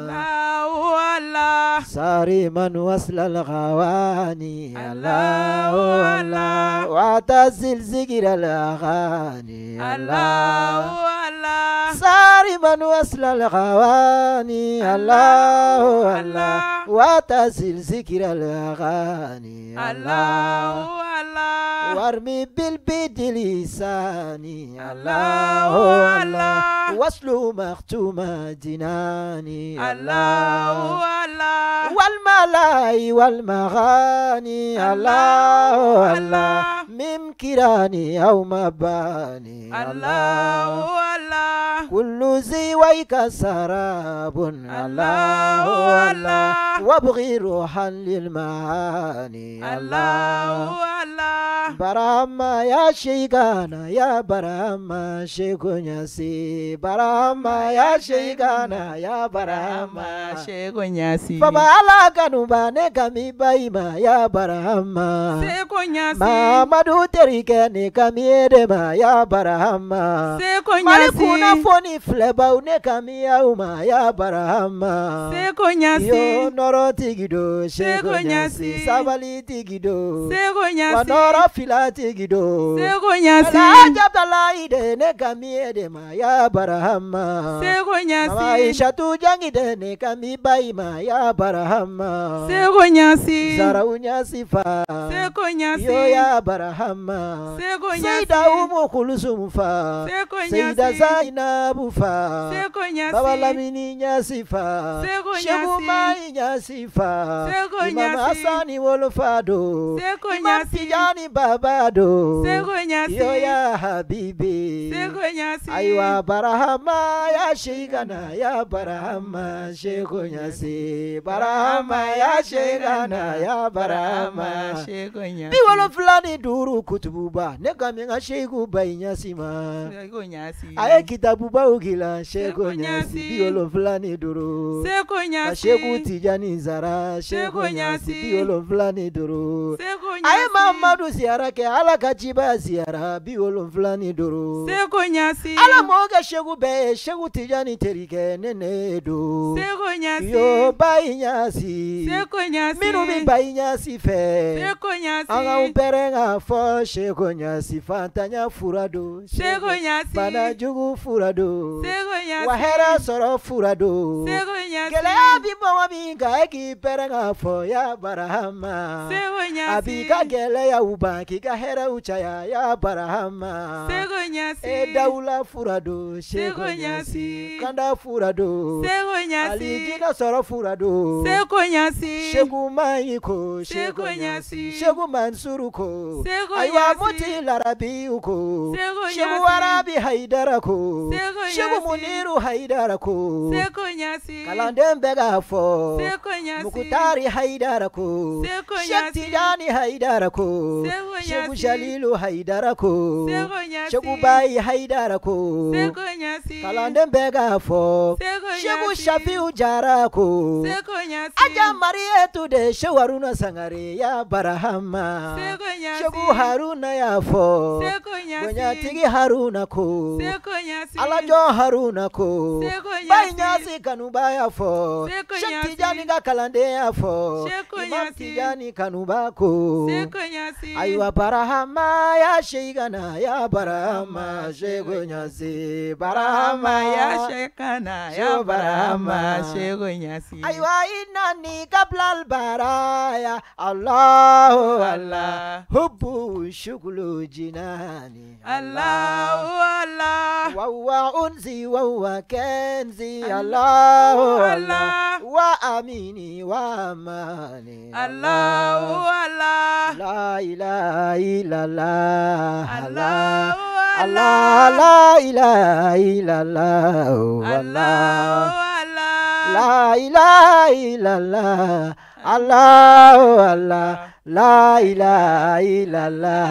Allahu Allah. Sari man wasla al-ghawani, Allahu Allah. Wa tazil zikr al-aghani, Allahu Allah. Sari man wasla al-ghawani, Allahu Allah. Wa tazil zikr al-aghani, Allahu Allah. Warmi bil bid lisani, Allahu Allah. Waslu makhtuma jinani, Allahu Allah. Wal malai wal maghani, Allahu Allah. Mim kirani aw mabani, Allahu Allah. Kullu ziwayka sarabun, Allahu Allah. Wabghi ruhan lil maani, Allahu Allah. Barama ya Sheikana, ya Barama Sheikh Nyasi. Barama ya Sheikana, ya Barama Sheikh Nyasi. Baba ala kanuba ne kami baima, ya Barama Sheikh Nyasi. Mamadu terike ne kami edema, ya Barama Sheikh Nyasi. Malikuna foni filɛbaw ne kami aw ma, ya Barama Sheikh Nyasi. Yo nɔrɔ tigi do, Sheikh Nyasi. Sabali tigi do, Sheikh wa Nyasi. nɔrɔ fila tigi do, Sheikh Nyasi. Alhaji Abdalahi de ne kami edema, ya Barama Sheikh Mama Nyasi. Aishatu jangi de ne kami baima, ya Barama Sheikh Nyasi. Zarau Nyasi fa, Sheikh Nyasi. yo ya Barahama Sheikh Nyasi. Saida Umu Kulsum fa, Sheikh Saida Nyasi. Zainabu fa, Sheikh Nyasi. Baba Lamini Nyasi fa, Sheikh Sheikh Nyasi. Mai Nyasi fa, Sheikh Imam Nyasi. Hassani Wolfado, Sheikh Imam Nyasi. Tijani Ba saba don. Seko Ɲasi. Yo ya habibi. Seko Ɲasi. Ayiwa Barahama ya Sheikhana ya Barahama Seko Ɲasi. Barahama ya Sheikhana ya Barahama Seko Ɲasi. 75 kutububa ne ka min ka Seiku Bayi Ɲasi ma. Seko Ɲasi. A ye kitabubaw gilan Seko Ɲasi 75. Seko Ɲasi. Ka Seku Tijani Zara Seko Ɲasi 75. Seko Ɲasi. A ye Mamadu ziyara kɛ Ala ka ciba ziyara 75. Seko Ɲasi. Ala m'o kɛ Seku bɛɛ ye Seku Tijani terikɛ ne don. Seko Ɲasi. Yo Bayi Ɲasi. Seko Ɲasi. Minnu bɛ Bayi Ɲasi fɛ. Seko Ɲasi. An k'anw pɛrɛn k'a fɔ Seko Ɲasi fantanya fura don. Seko Ɲasi. Banajugu fura don. Seko Ɲasi. Wa hɛrɛ sɔrɔ fura don. Seko Ɲasi. Gɛlɛya bi mɔgɔ min kan e k'i pɛrɛn k'a fɔ ya Barahama. Seko Ɲasi. A b'i ka gɛlɛyaw ban k'i ka hɛrɛw caya ya Barahama. Seko Ɲasi. E dawula fura don. Seko Ɲasi. Kanda fura don. Seko Ɲasi. Alijinɛ sɔrɔ fura don. Seko Ɲasi. Seku Mayi ko. Seko Ɲasi. Seku Mansuru ko. Seko Ɲasi. Ayiwa Moti Larabiw ko. Seko Ɲasi. Seku Warabi Hayidara ko. Seko Ɲasi. Seku Muniru Hayidara ko. Seko Ɲasi. Kalanden bɛɛ k'a fɔ. Seko Ɲasi. Mukutari Hayidara ko. Seko Ɲasi. Seku Tijani Hayidara ko. Seko Ɲasi. Seku Jalilu Hayidara ko. Seko Ɲasi. Seku Bayi Hayidara ko. Seko Ɲasi. Kalanden bɛɛ k'a fɔ. Seko Ɲasi. Seku Shafiu Jara ko. Seko Ɲasi. Aja Marietu de Seku Haruna Sangare ya Barahama. Seko Ɲasi. Seku Haruna y'a fɔ. Seko Ɲasi. Bonyatigi Haruna ko. Seko Ɲasi. Alajɔn Haruna ko. Seko Ɲasi. Bayi Ɲasi kanuba y'a fɔ. Seko Seku Ɲasi. Tijani ka kalanden y'a fɔ. Seko Imam Ɲasi. Tijani kanuba ko. Seko Ɲasi. Ayiwa Barahama ya Sheikhana ya Barahama Seko Ɲasi. Barahama ya Sheikhana ya Barahama Seko Ɲasi. Ayiwa inani kablal baraya Allahu Allah hubbu shukulu jinani Allahu Allah wa huwa unzi wa huwa kenzi Allahu Allah wa amini wa amani Allahu Allah la ilaha illallah Allahu Allah la ilaha illallah Allahu Allah la ilaha illallah Allahu Allah la ilaha illallah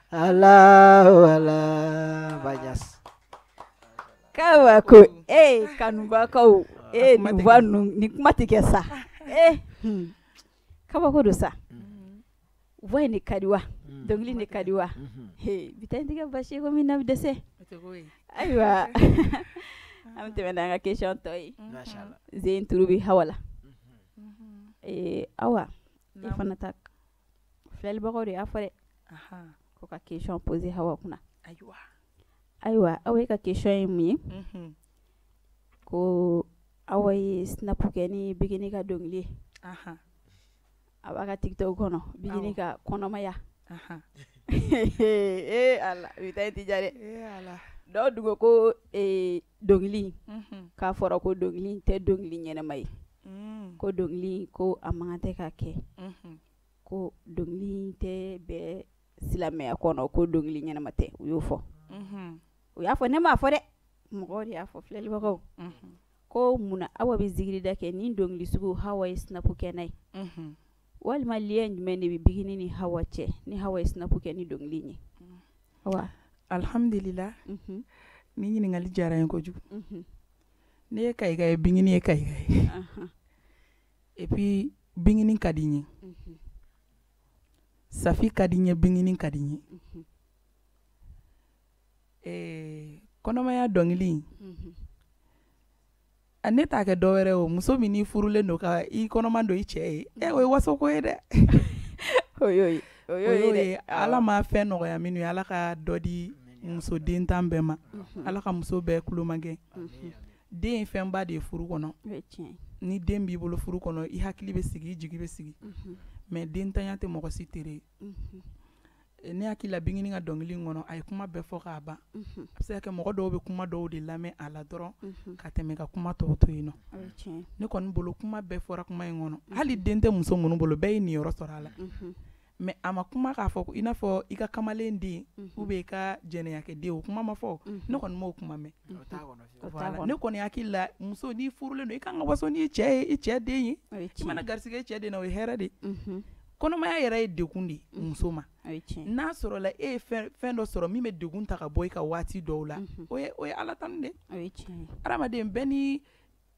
Allahu Allah. Baɲas. Kabako kanubakaw nin voix ninnu nin kuma tɛ kɛ sa kabako don sa voix in de ka di wa dɔnkili in de ka di wa bi ta in tɛ kɛ basi ye komi na bɛ dɛsɛ ayiwa an bɛ tɛmɛ n'an ka question tɔ ye Zen turu bɛ Hawa la Awa e fana ta filɛlibagaw de y'a fɔ dɛ ko ka question poser Hawa kunna ayiwa aw ka question ye mun ye ko Awa ye snap kɛ ni Bigini ka dɔnkili ye a b'a ka TikTok kɔnɔ Bigini ka kɔnɔmaya Ala bi ta in tɛ diya dɛ dɔw dun ko dɔnkili k'a fɔra ko dɔnkili tɛ dɔnkili ɲɛnama ye ko dɔnkili ko a man kan tɛ ka kɛ ko dɔnkili tɛ bɛn silamɛya kɔnɔ ko dɔnkili ɲɛnama tɛ u y'o fɔ u y'a fɔ ne m'a fɔ dɛ mɔgɔw de y'a fɔ filɛlibagaw ko munna Awa bɛ zikirida kɛ ni dɔnkili sugu Hawa ye snap kɛ n'a ye walima lien jumɛn de bɛ Bigini ni Hawa cɛ ni Hawa ye snap kɛ ni dɔnkili ye Awa. Alhamdulillah ni ɲininkali diyara n ye kojugu ne ye Kayika ye Bigini ye Kayika ye et puis Bigini ka di n ye Safi ka di n ye Bigini ka di n ye kɔnɔmaya dɔnkili in ne t'a kɛ dɔwɛrɛ o muso min n'i furulen don ka i kɔnɔman don i cɛ ye o ye wasoko ye dɛ o y'o ye Ala ma fɛn nɔgɔya minnu ye Ala ka dɔ di muso den tan bɛɛ ma Ala ka muso bɛɛ kulomakɛ den ye fɛnba de ye furu kɔnɔ ni den b'i bolo furu kɔnɔ i hakili bɛ sigi i jigi bɛ sigi mais dentanya tɛ mɔgɔ si tere ye ne hakili la Bingini ka dɔnkili in kɔnɔ a ye kuma bɛɛ fɔ k'a ban a bɛ se ka kɛ mɔgɔ dɔw bɛ kuma dɔw de lamɛn a la dɔrɔn ka tɛmɛ ka kuma tɔw to yen nɔ ne kɔni bolo kuma bɛɛ fɔra kuma in kɔnɔ hali den tɛ muso minnu bolo bɛɛ ye niyɔrɔ sɔrɔ a la Mais a ma kuma k'a fɔ i n'a fɔ i ka kamalen den ou bien i ka jɛnɛyakɛ den, o kuma ma fɔ. Ne kɔni m'o kuma mɛn. Voilà, ne kɔni hakili la, muso n'i furulen don, i kan ka waso n'i cɛ ye, i cɛ den ye. I mana garisɛgɛ i cɛ den na, o ye hɛrɛ de ye. Kɔnɔmaya yɛrɛ ye degun de ye muso ma. N'a sɔrɔla e ye fɛn dɔ sɔrɔ min bɛ degun ta ka bɔ i ka waati dɔw la, o ye Ala tanu de ye. Hadamaden bɛɛ ni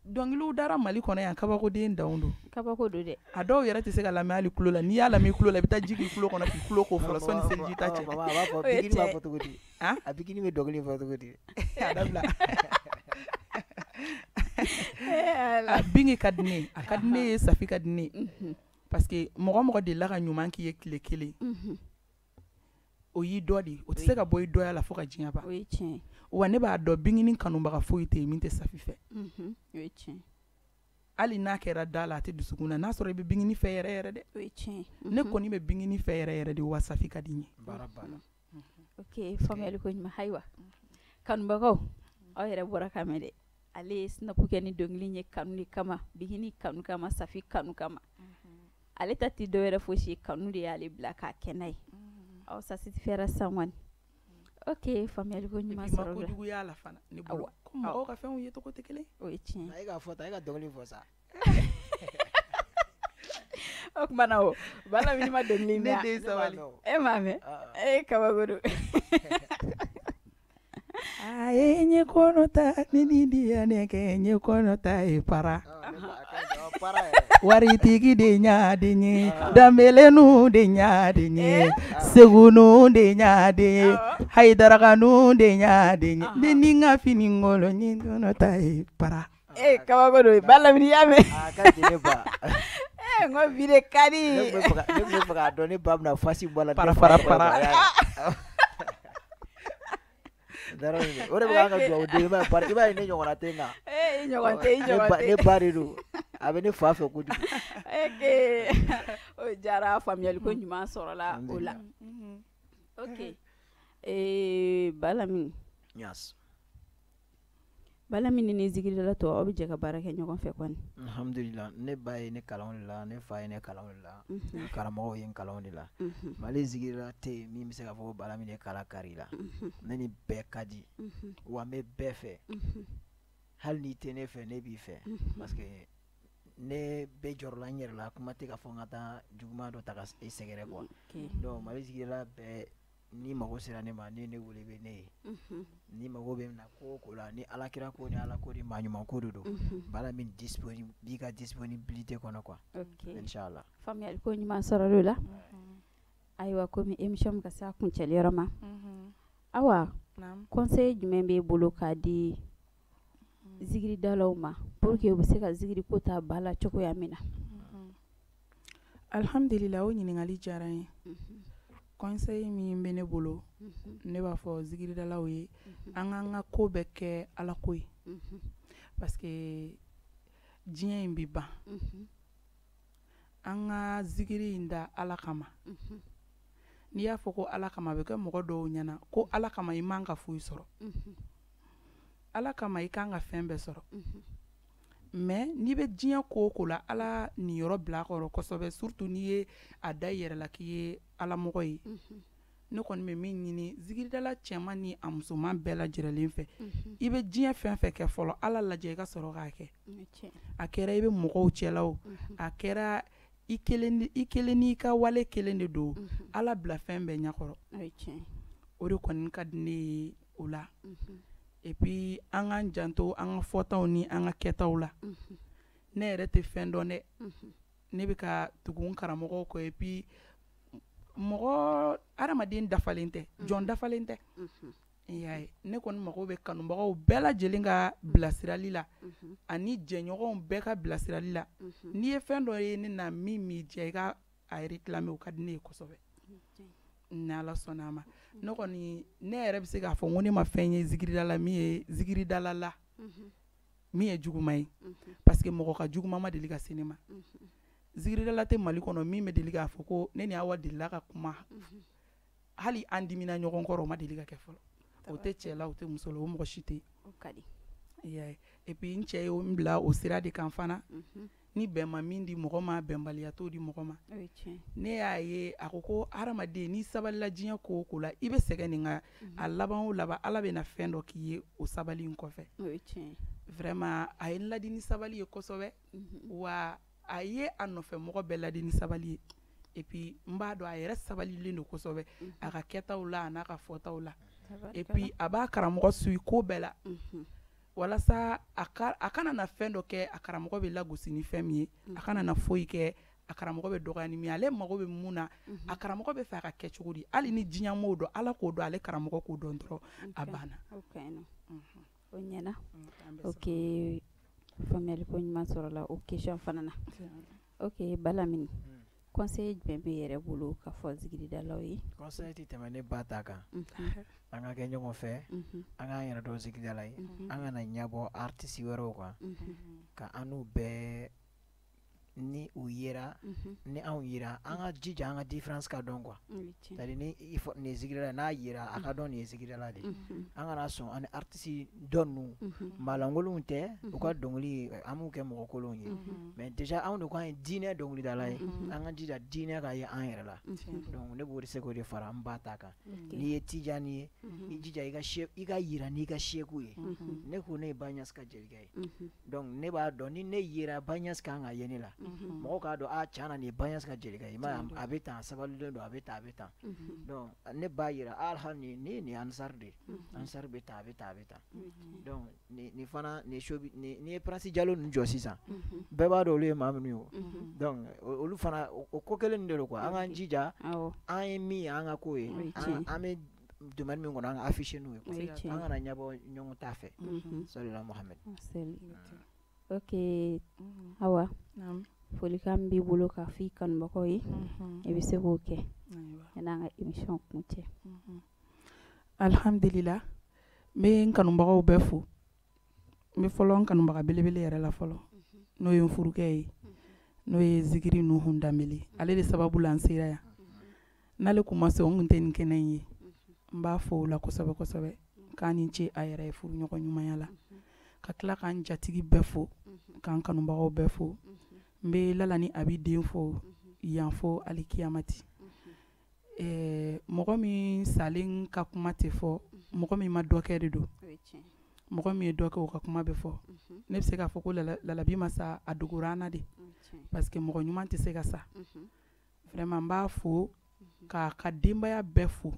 dɔnkiliw dara Mali kɔnɔ yan, kabakoden danw don. Kabako don dɛ. A dɔw yɛrɛ tɛ se ka lamɛn hali tulo la. N'i y'a lamɛn i tulo la, i bɛ taa ji k'i tulo kɔnɔ k'i tulo ko fɔlɔ sɔnni seliji ta cɛ. A b'a fɔ bikini b'a fɔ cogo di? A bikini bɛ dɔnkili fɔ cogo di? A dabila. A bingi ka di ne ye, a ka di ne ye, Safi ka di ne ye. Parce que mɔgɔ delila ka ɲuman k'i ye tile kelen, o y'i dɔ de ye, o tɛ se ka bɔ i dɔya la fo ka diɲɛ ban. Wa ne b'a dɔn bingini kanubaga foyi tɛ yen min tɛ Safi fɛ. Hali n'a kɛra da la, a tɛ dusukun na. N'a sɔrɔ i bɛ bingini fɛ yɛrɛ yɛrɛ dɛ. Ne kɔni bɛ bingini fɛ yɛrɛ yɛrɛ de, wa Safi ka di n ye. Ok, faamuyali ko ɲuman. Ayiwa, kanubagaw, aw yɛrɛ bɔra ka mɛn dɛ. Ale ye snap kɛ ni dɔnkili ye kanu de kama, bingini kanu kama, Safi kanu kama. Ale ta tɛ dɔwɛrɛ fosi ye, kanu de y'ale bila k'a kɛ n'a ye. Aw satisfait san kɔni. Ok, faamuyali ko ɲuman sɔrɔ la. Ma kojugu y'a la fana ne bolo. Ko mɔgɔw ka fɛnw ye cogo tɛ kelen. O ye tiɲɛ. E k'a fɔ tan, e ka dɔnkili fɔ sa. O tuma na o Balamini ma dɔnkili mɛn. Ne den sabali. E m'a mɛn? E kabako don. A ye ɲɛ kɔnɔ ta ni ni diya ne kɛ ɲɛ kɔnɔ ta ye para. Waritigi de ɲa den ye, danbelenu de ɲa den ye, segunu de ɲa den ye, hayidarakanu de ɲa den ye, ne ni n ka fini ngolo ɲɛ kɔnɔ ta ye para. E kabako don, Balamini y'a mɛn. A ka di ne ba. E n ko bi de ka di. Ne tun bɛ fɛ k'a dɔn ne ba bɛna fasi bɔ a la. Para para para. O de bɛ k'an ka dugawu den, i b'a ye ne ɲɔgɔnna tɛ n kan. I ɲɔgɔn tɛ, i ɲɔgɔn tɛ. Ne ba de don, a bɛ ne fa fɛ kojugu. Ok, o diyara, faamuyali ko ɲuman sɔrɔla o la. Ok, Balamini. Yes. Balamini ni zikiridala tɔ, aw bɛ jɛ ka baara kɛ ɲɔgɔn fɛ kɔni. Alhamdulillah, ne ba ye ne kalan o de la, ne fa ye ne kalan o de la, karamɔgɔw ye n kalan o de la. Mali zikirila tɛ yen min bɛ se k'a fɔ ko Balamini ye kala kari la. Ne ni bɛɛ ka di, wa n bɛ bɛɛ fɛ. Hali n'i tɛ ne fɛ, ne b'i fɛ. Parce que ne bɛ jɔrɔla n yɛrɛ la, kuma tɛ k'a fɔ n ka taa juguman dɔ ta ka e sɛgɛrɛ quoi. Donc Mali zikirila bɛɛ, ni mago sera ne ma, ni ne wele bɛ ne ye. Ni mago bɛ na ko o ko la, ni Ala kira ko ni Ala ko ni maa ɲuman ko de don, Balamini disponible b'i ka disponibilité kɔnɔ quoi. Inchallah. Faamuyali ko ɲuman sɔrɔla o la. Ayiwa, komi émission bɛ ka se a kuncɛli yɔrɔ ma. Awa, conseil jumɛn b'e bolo k'a di zikiridalaw ma pour que u bɛ se ka zikiri ko ta ba la cogoya min na? Alhamdulillah, o ɲininkali diyara n ye. Conseil min bɛ ne bolo, ne b'a fɔ zikiridalaw ye, an k'an ka ko bɛɛ kɛ Ala ko ye. Parce que diɲɛ in bɛ ban. An ka zikiri in da Ala kama. N'i y'a fɔ ko Ala kama, a bɛ kɛ mɔgɔ dɔw ɲɛna ko Ala kama i man ka foyi sɔrɔ. Ala kama i kan ka fɛn bɛɛ sɔrɔ. Mais n'i bɛ diɲɛ ko o ko la, Ala niyɔrɔ bila a kɔrɔ kosɛbɛ, surtout n'i ye a da i yɛrɛ la k'i ye Ala mɔgɔ ye. Ne kɔni bɛ min ɲini zikiridala cɛman ni a musoman bɛɛ lajɛlen fɛ, i bɛ diɲɛ fɛn fɛn kɛ fɔlɔ, Ala lajɛ i ka sɔrɔ k'a kɛ. A kɛra i bɛ mɔgɔw cɛla o, a kɛra i kelen n'i ka wale kelen de don, Ala bila fɛn bɛɛ ɲɛkɔrɔ. O de kɔni ka di ne ye o la. Et puis an k'an janto an ka fɔtaw ni an ka kɛtaw la. Ne yɛrɛ tɛ fɛn dɔn dɛ. Ne bɛ ka tugu n karamɔgɔw kɔ. Et puis mɔgɔ hadamaden dafalen tɛ, jɔn dafalen tɛ. I y'a ye, ne kɔni mago bɛ kanubagaw bɛɛ lajɛlen ka bilasirali la, ani jɛɲɔgɔnw bɛɛ ka bilasirali la. N'i ye fɛn dɔ ye ne na min m'i diya, i ka a réclamer, o ka di ne ye kosɛbɛ. Ni Ala sɔnna a ma. Ne kɔni, ne yɛrɛ bɛ se k'a fɔ ko ne ma fɛn ye zikirida la min ye zikiridala la min ye juguman ye. Parce que mɔgɔ ka juguman ma deli ka se ne ma. Zikiridala tɛ Mali kɔnɔ min bɛ deli k'a fɔ ko ne ni Awa delila ka kuma. Hali an dimina ɲɔgɔn kɔrɔ, o ma deli ka kɛ fɔlɔ. O tɛ cɛ la, o tɛ muso la, o mɔgɔ si tɛ yen. I y'a ye. Et puis n cɛ ye n bila o sira de kan fana. Ni bɛn ma min di mɔgɔ ma, bɛnbaliya t'o di mɔgɔ ma. Ne y'a ye a ko ko hadamaden, n'i sabalila diɲɛ ko o ko la, i bɛ sɛgɛn nin ka a laban o laban, Ala bɛna fɛn dɔ k'i ye o sabali in kɔfɛ. Vraiment, a ye n ladi ni sabali ye kosɛbɛ, wa a ye a nɔfɛ mɔgɔ bɛɛ ladi ni sabali ye. Et puis n b'a dɔn a yɛrɛ sabalilen don kosɛbɛ a ka kɛtaw la, a n'a ka fɔtaw la. Et puis a b'a karamɔgɔ suit ko bɛɛ la, walasa a kana na fɛn dɔ kɛ a karamɔgɔ bɛ lagosi ni fɛn min ye, a kana na foyi kɛ a karamɔgɔ bɛ dɔgɔya ni min ye. Ale mago bɛ mun na, a karamɔgɔ bɛ fɛ a ka kɛ cogo di, hali ni diɲɛ m'o dɔn, Ala k'o dɔn, ale karamɔgɔ k'o dɔn dɔrɔn, a banna. O ɲɛna. Ok, faamuyali ko ɲuman sɔrɔla o question fana na. Ok, Balamini, conseil jumɛn bɛ yɛrɛ bolo ka fɔ zikiridalaw ye? Conseil tɛ tɛmɛ ne ba ta kan. An ka kɛ ɲɔgɔn fɛ, an k'an yɛrɛ dɔn zikiridala ye, an kana ɲɛbɔ artiste wɛrɛw kan, ka an n'u bɛɛ ni u yera ni anw yera, an ka jija an ka différence ka dɔn quoi. C'est à dire ni nin ye zikiridala, n'a yera a ka dɔn nin ye zikiridala de ye. An kana sɔn ani artiste dɔ ninnu maalankolonw tɛ, u ka dɔnkili an b'u kɛ mɔgɔ kolonw ye, mais déjà anw de ko an ye diinɛ dɔnkilidala ye, an ka jija diinɛ ka ye an yɛrɛ la. Donc ne b'o de se k'o de fara n ba ta kan. N'i ye Tijani ye, i jija i ka yira n'i ka seku ye. Ne ko ne ye Baɲasi ka jelikɛ ye, donc ne b'a dɔn ni ne yera Baɲasi kan ka ye ne la, mɔgɔw k'a dɔn a tiɲɛ na nin ye Baɲasi ka jelikɛ ye. I m'a ye, a bɛ tan, a sabalilen don, a bɛ tan, a bɛ tan. Donc ne b'a yira alhamdulilayi, nin ye Ansar de ye, Ansar bɛ tan, a bɛ tan, a bɛ tan. Donc nin fana nin shobi, nin ye Prince Jalo ninnu jɔ sisan, bɛɛ b'a dɔn olu ye maa minnu ye o. Donc olu fana o ko kelen de don quoi. An k'an jija, an ye min ye an ka ko ye, an bɛ domaine min kɔnɔ, an ka afficher n'o ye quoi. An kana ɲɛbɔ ɲɔgɔn ta fɛ. Salila Muhammed. Ok, Awa, folikan b'i bolo k'a fɔ i kanubagaw ye, i bɛ se k'o kɛ yan'an ka émission kuncɛ. Alhamdulillah, n bɛ n kanubagaw bɛɛ fo. N bɛ fɔlɔ n kanubaga belebele yɛrɛ la fɔlɔ, n'o ye n furukɛ ye, n'o ye Zikiri Nuhun Danbele. Ale de sababu la n sera yan. N'ale kun ma se, o kun tɛ nin kɛnɛ in ye. N b'a fo o la kosɛbɛ kosɛbɛ, k'a ni ce a yɛrɛ ye furuɲɔgɔn ɲumanya la. Ka tila k'an jatigi bɛɛ fo, k'an kanubagaw bɛɛ fo. N bɛ Lala ni Abi den fo yan fo alikiyamati. Mɔgɔ min salen ka kuma tɛ fɔ, mɔgɔ min ma dɔ kɛ de don. Mɔgɔ min ye dɔ kɛ, o ka kuma bɛ fɔ. Ne bɛ se k'a fɔ ko Lalabi ma sa, a dogora an na de, parce que mɔgɔ ɲuman tɛ se ka sa. Vraiment, n b'a fo k'a ka denbaya bɛɛ fo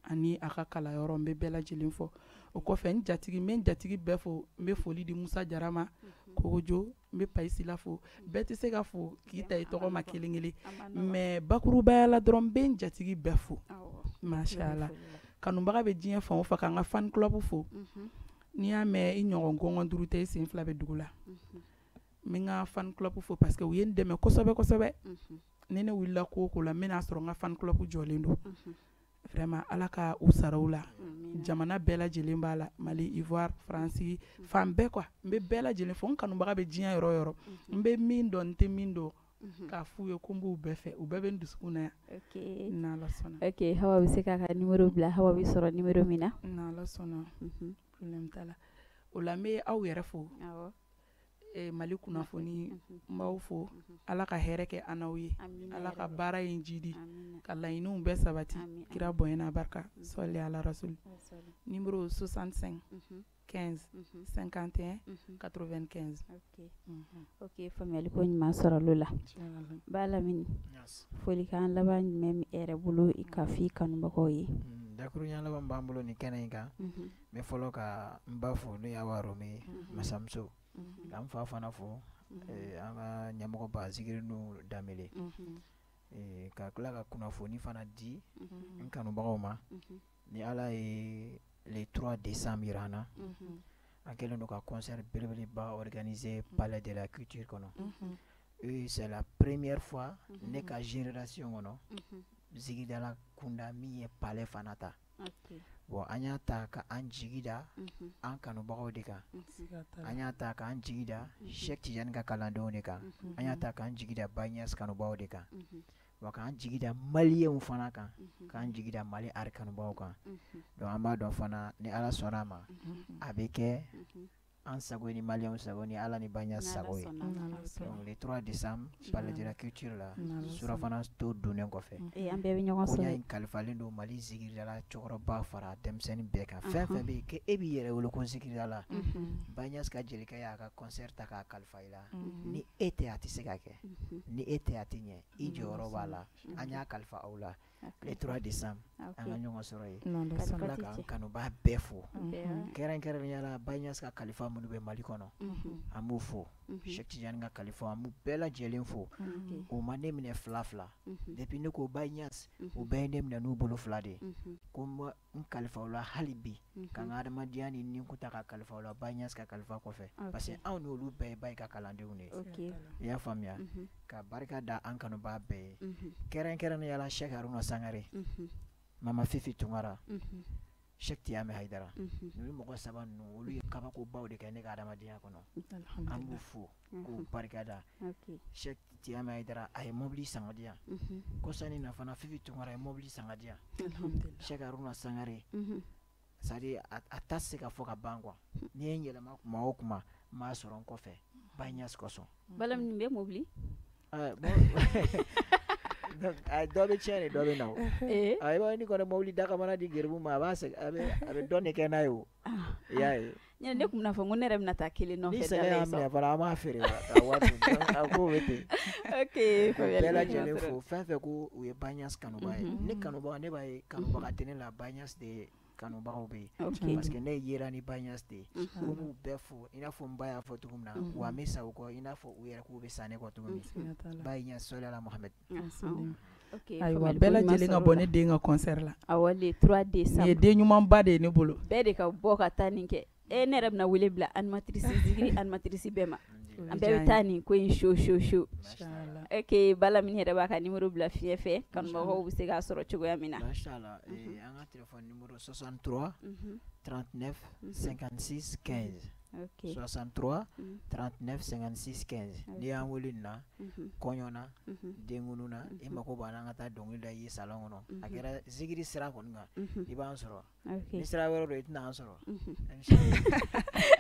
ani a ka kalanyɔrɔ, n bɛ bɛɛ lajɛlen fɔ. O kɔfɛ n jatigi, n bɛ n jatigi bɛɛ fo. N bɛ foli di Musa Jara ma, Kogojo, n bɛ Payisila fo. Bɛɛ tɛ se ka fo k'i ta i tɔgɔ ma kelen kelen, mais bakurubaya la dɔrɔn n bɛ n jatigi bɛɛ fo. Masha Allah, kanubaga bɛ diɲɛ fan o fan, k'an ka fan club fo. N'i y'a mɛn i ɲɔgɔn gɔngɔn duuru tɛ, i sen fila bɛ dugu la. N bɛ n ka fan club fo parce que u ye n dɛmɛ kosɛbɛ kosɛbɛ. Ni ne wulila ko o ko la, n bɛna sɔrɔ n ka fan club jɔlen don. Vraiment, Ala ka u sara u la. Jamana bɛɛ lajɛlen b'a la, Mali, Ivoire, Faransi, fan bɛɛ quoi. N bɛ bɛɛ lajɛlen fo, n kanubaga bɛ diɲɛ yɔrɔ o yɔrɔ. N bɛ min dɔn, n tɛ min dɔn, k'a f'u ye ko n b'u bɛɛ fɛ, u bɛɛ bɛ n dusukun na yan. N'Ala sɔnna. Ok, Hawa bɛ se k'a ka numéro bila, Hawa bɛ sɔrɔ numéro min na. N'Ala sɔnna, problème t'a la. O la n bɛ aw yɛrɛ fo. Mali kunnafoni, n b'aw fo. Ala ka hɛrɛ kɛ an n'aw ye, Ala ka baara in jidi, ka laɲiniw bɛɛ sabati, kira bonya n'a barika. Sɔli ala rasul. Numéro 65 15 51 95. Ok, faamuyali ko ɲuman sɔrɔ la. Balamini, folikan laban jumɛn bɛ e yɛrɛ bolo i ka fɔ i kanubagaw ye? Dakuruɲa laban b'an bolo nin kɛnɛ in kan. N bɛ fɔlɔ ka n ba fo, n'o ye Awa Rome ye, masamuso. K'an fa fana fo, an ka ɲɛmɔgɔba Zikiri Nuhu Danbele. Ka tila ka kunnafoni fana di n kanubagaw ma. Ni Ala ye le 3 décembre yira an na, an kɛlen don ka concert belebeleba organiser Palais de la Culture kɔnɔ. Et c'est la première fois ne ka génération kɔnɔ, zikiridala kunda min ye palais fana ta. Bon, an y'a ta ka an jigi da an kanubagaw de kan, an y'a ta k'an jigi da Cheikh Tidiane ka kalandenw de kan, an y'a ta k'an jigi da Baɲas kanubagaw de kan, wa k'an jigi da maliyɛnw fana kan, k'an jigi da Mali art kanubagaw kan. Donc an b'a dɔn fana ni Ala sɔnna a ma, a bɛ kɛ. An sago ni maliyɛnw sago ni Ala ni Baye Niass sago ye. Donc le 3 décembre, palais de la culture la, surafana to dunnen kɔfɛ, an bɛɛ bɛ ɲɔgɔn sɔrɔ. Koɲa in kalifalen don Mali zikiridala cɛkɔrɔba fara denmisɛnnin bɛɛ kan. Fɛn fɛn bɛ yen k'e b'i yɛrɛ wele ko zikiridala, Baye Niass ka jelikɛ y'a ka concert ta k'a kalifa i la. Ni e tɛ a tɛ se ka kɛ, ni e tɛ a tɛ ɲɛ, i jɔyɔrɔ b'a la. An y'a kalifa aw la. Le 3 décembre, an ka ɲɔgɔn sɔrɔ yen. Ka tila k'an kanubaa bɛɛ fo, kɛrɛnkɛrɛnnenya la Baye Niass ka kalifa minnu bɛ Mali kɔnɔ, an b'u fo. Cheikh Tidiane ka kalifa, an b'u bɛɛ lajɛlen fo. U ma ne minɛ fila fila. Depuis ne ko Baye Niass, u bɛɛ ye ne minɛ n'u bolo fila de ye. Ko n kalifa u la hali bi, ka n ka adamadenya ni ninkun ta ka kalifa u la Baye Niass ka kalifa kɔfɛ. Parce que anw n'olu bɛɛ ye Baye ka kalandenw de ye. I y'a faamuya? Ka barika da an kanubaa bɛɛ ye. Kɛrɛnkɛrɛnnenya la Cheikh Haruna Sangare, Mama Fifi Tunkara, Cheikh Tiyame Hayidara. Ninnu mɔgɔ saba ninnu, olu ye kabakobaw de kɛ ne ka adamadenya kɔnɔ. An b'u fo k'u barika da. Cheikh Tiyame Hayidara, a ye mobili san ka di yan. Kɔsa in na fana, Fifi Tunkara ye mobili san ka di yan. Cheikh Haruna Sangare, c'est à dire a ta se ka fɔ ka ban quoi. N'i ye n yɛlɛma kuma o kuma, n b'a sɔrɔ n kɔfɛ Baye Niass kosɔn. Bala nin bɛ mobili? Dɔ bɛ tiɲɛ de, dɔ bɛ na o. A i ni kɔni mobili dakamana di geribu ma, a b'a segin, a bɛ dɔ de kɛ n'a ye o. I y'a ye? Ne tun bɛna fɔ ko ne yɛrɛ bɛna taa kelen nɔfɛ. Ni sɛgɛn y'a minɛ fana, an b'a feere ka wari dun. A ko bɛ ten. Bɛɛ lajɛlen fo, fɛn fɛn ko u ye Baye Niass kanubaga ye. Ne kanubaga, ne b'a ye kanubaga tɛ ne la, Baye Niass de ye kanubagaw bɛ yen. Parce que ne yera ni Baye Niass de ye. Ko n b'u bɛɛ fo, i n'a fɔ n ba y'a fɔ cogo min na, wa n bɛ sa u kɔ, i n'a fɔ u yɛrɛ k'u bɛ sa ne kɔ cogo min. Baye Niass, sɔli ala Muhamɛd. Ayiwa, bɛɛ lajɛlen ka bɔ ne den ka concert la. Awɔ, le 3 décembre. Nin ye den ɲumanba de ye ne bolo. Bɛɛ de ka bɔ ka taa nin kɛ. Ne yɛrɛ bɛna wele bila animatrice zikiri animatrice bɛɛ ma. An bɛɛ bɛ taa nin ko in show show show. Ok, Balamini yɛrɛ b'a ka numéro bila fiɲɛ fɛ, kanubagaw bɛ se k'a sɔrɔ cogoya min na. Mashallah, an ka téléphone numéro 63 39 56 15. 63 39 56 15. N'i y'an wele nin na, kɔɲɔ na, denkunu na, i mako b'an na an ka taa dɔnkili da i ye salon kɔnɔ. A kɛra zikiri sira kɔni kan, i b'an sɔrɔ. Ni sira wɛrɛ don, i tɛna an sɔrɔ.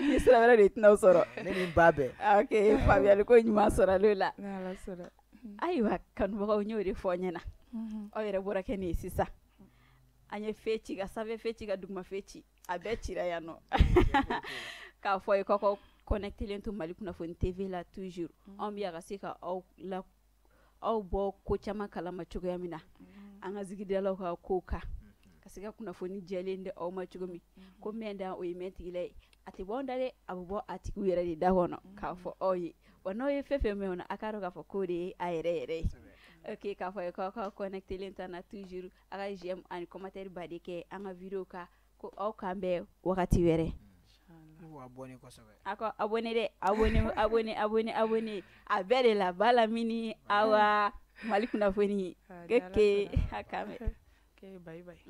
Ni sira wɛrɛ don, i tɛna sɔrɔ. Ne ni n ba bɛɛ. Ok, faamuyali ko ɲuman sɔrɔla o la. Ayiwa, kanubagaw, n y'o de fɔ ɲɛna. Aw yɛrɛ bɔra kɛ nin ye sisan. An ye fe ci ka sanfɛ fe ci ka duguma fe ci. A bɛɛ cira yan nɔ. K'a fɔ ye k'aw connectelen to Mali Kunnafoni TV la toujours. Anw bɛ yan ka se ka aw la aw bɔ ko caman kalama cogoya min na. An ka zikidalaw ka kow kan. Ka se ka kunnafoni jɛlen di aw ma cogo min. Ko mɛn dan o ye mɛn tigila ye. A tɛ bɔ anw da dɛ, a bɛ bɔ a tigiw yɛrɛ de da kɔnɔ k'a fɔ aw ye. Wa n'aw ye fɛn fɛn mɛn o na, a k'a dɔn k'a fɔ k'o de ye a yɛrɛ yɛrɛ ye. Ok, k'a fɔ ye k'aw ka connectelen to an na toujours. A ka j'aime ani commentaire baden kɛ an ka vidéo kan. Ko aw k'an bɛn wagati wɛrɛ. A ko abonné dɛ, abonné, abonné, abonné, abonné. A bɛɛ de la Balamini, Awa, Mali Kunnafoni. Ok, a k'an bɛn. Ok, bye bye.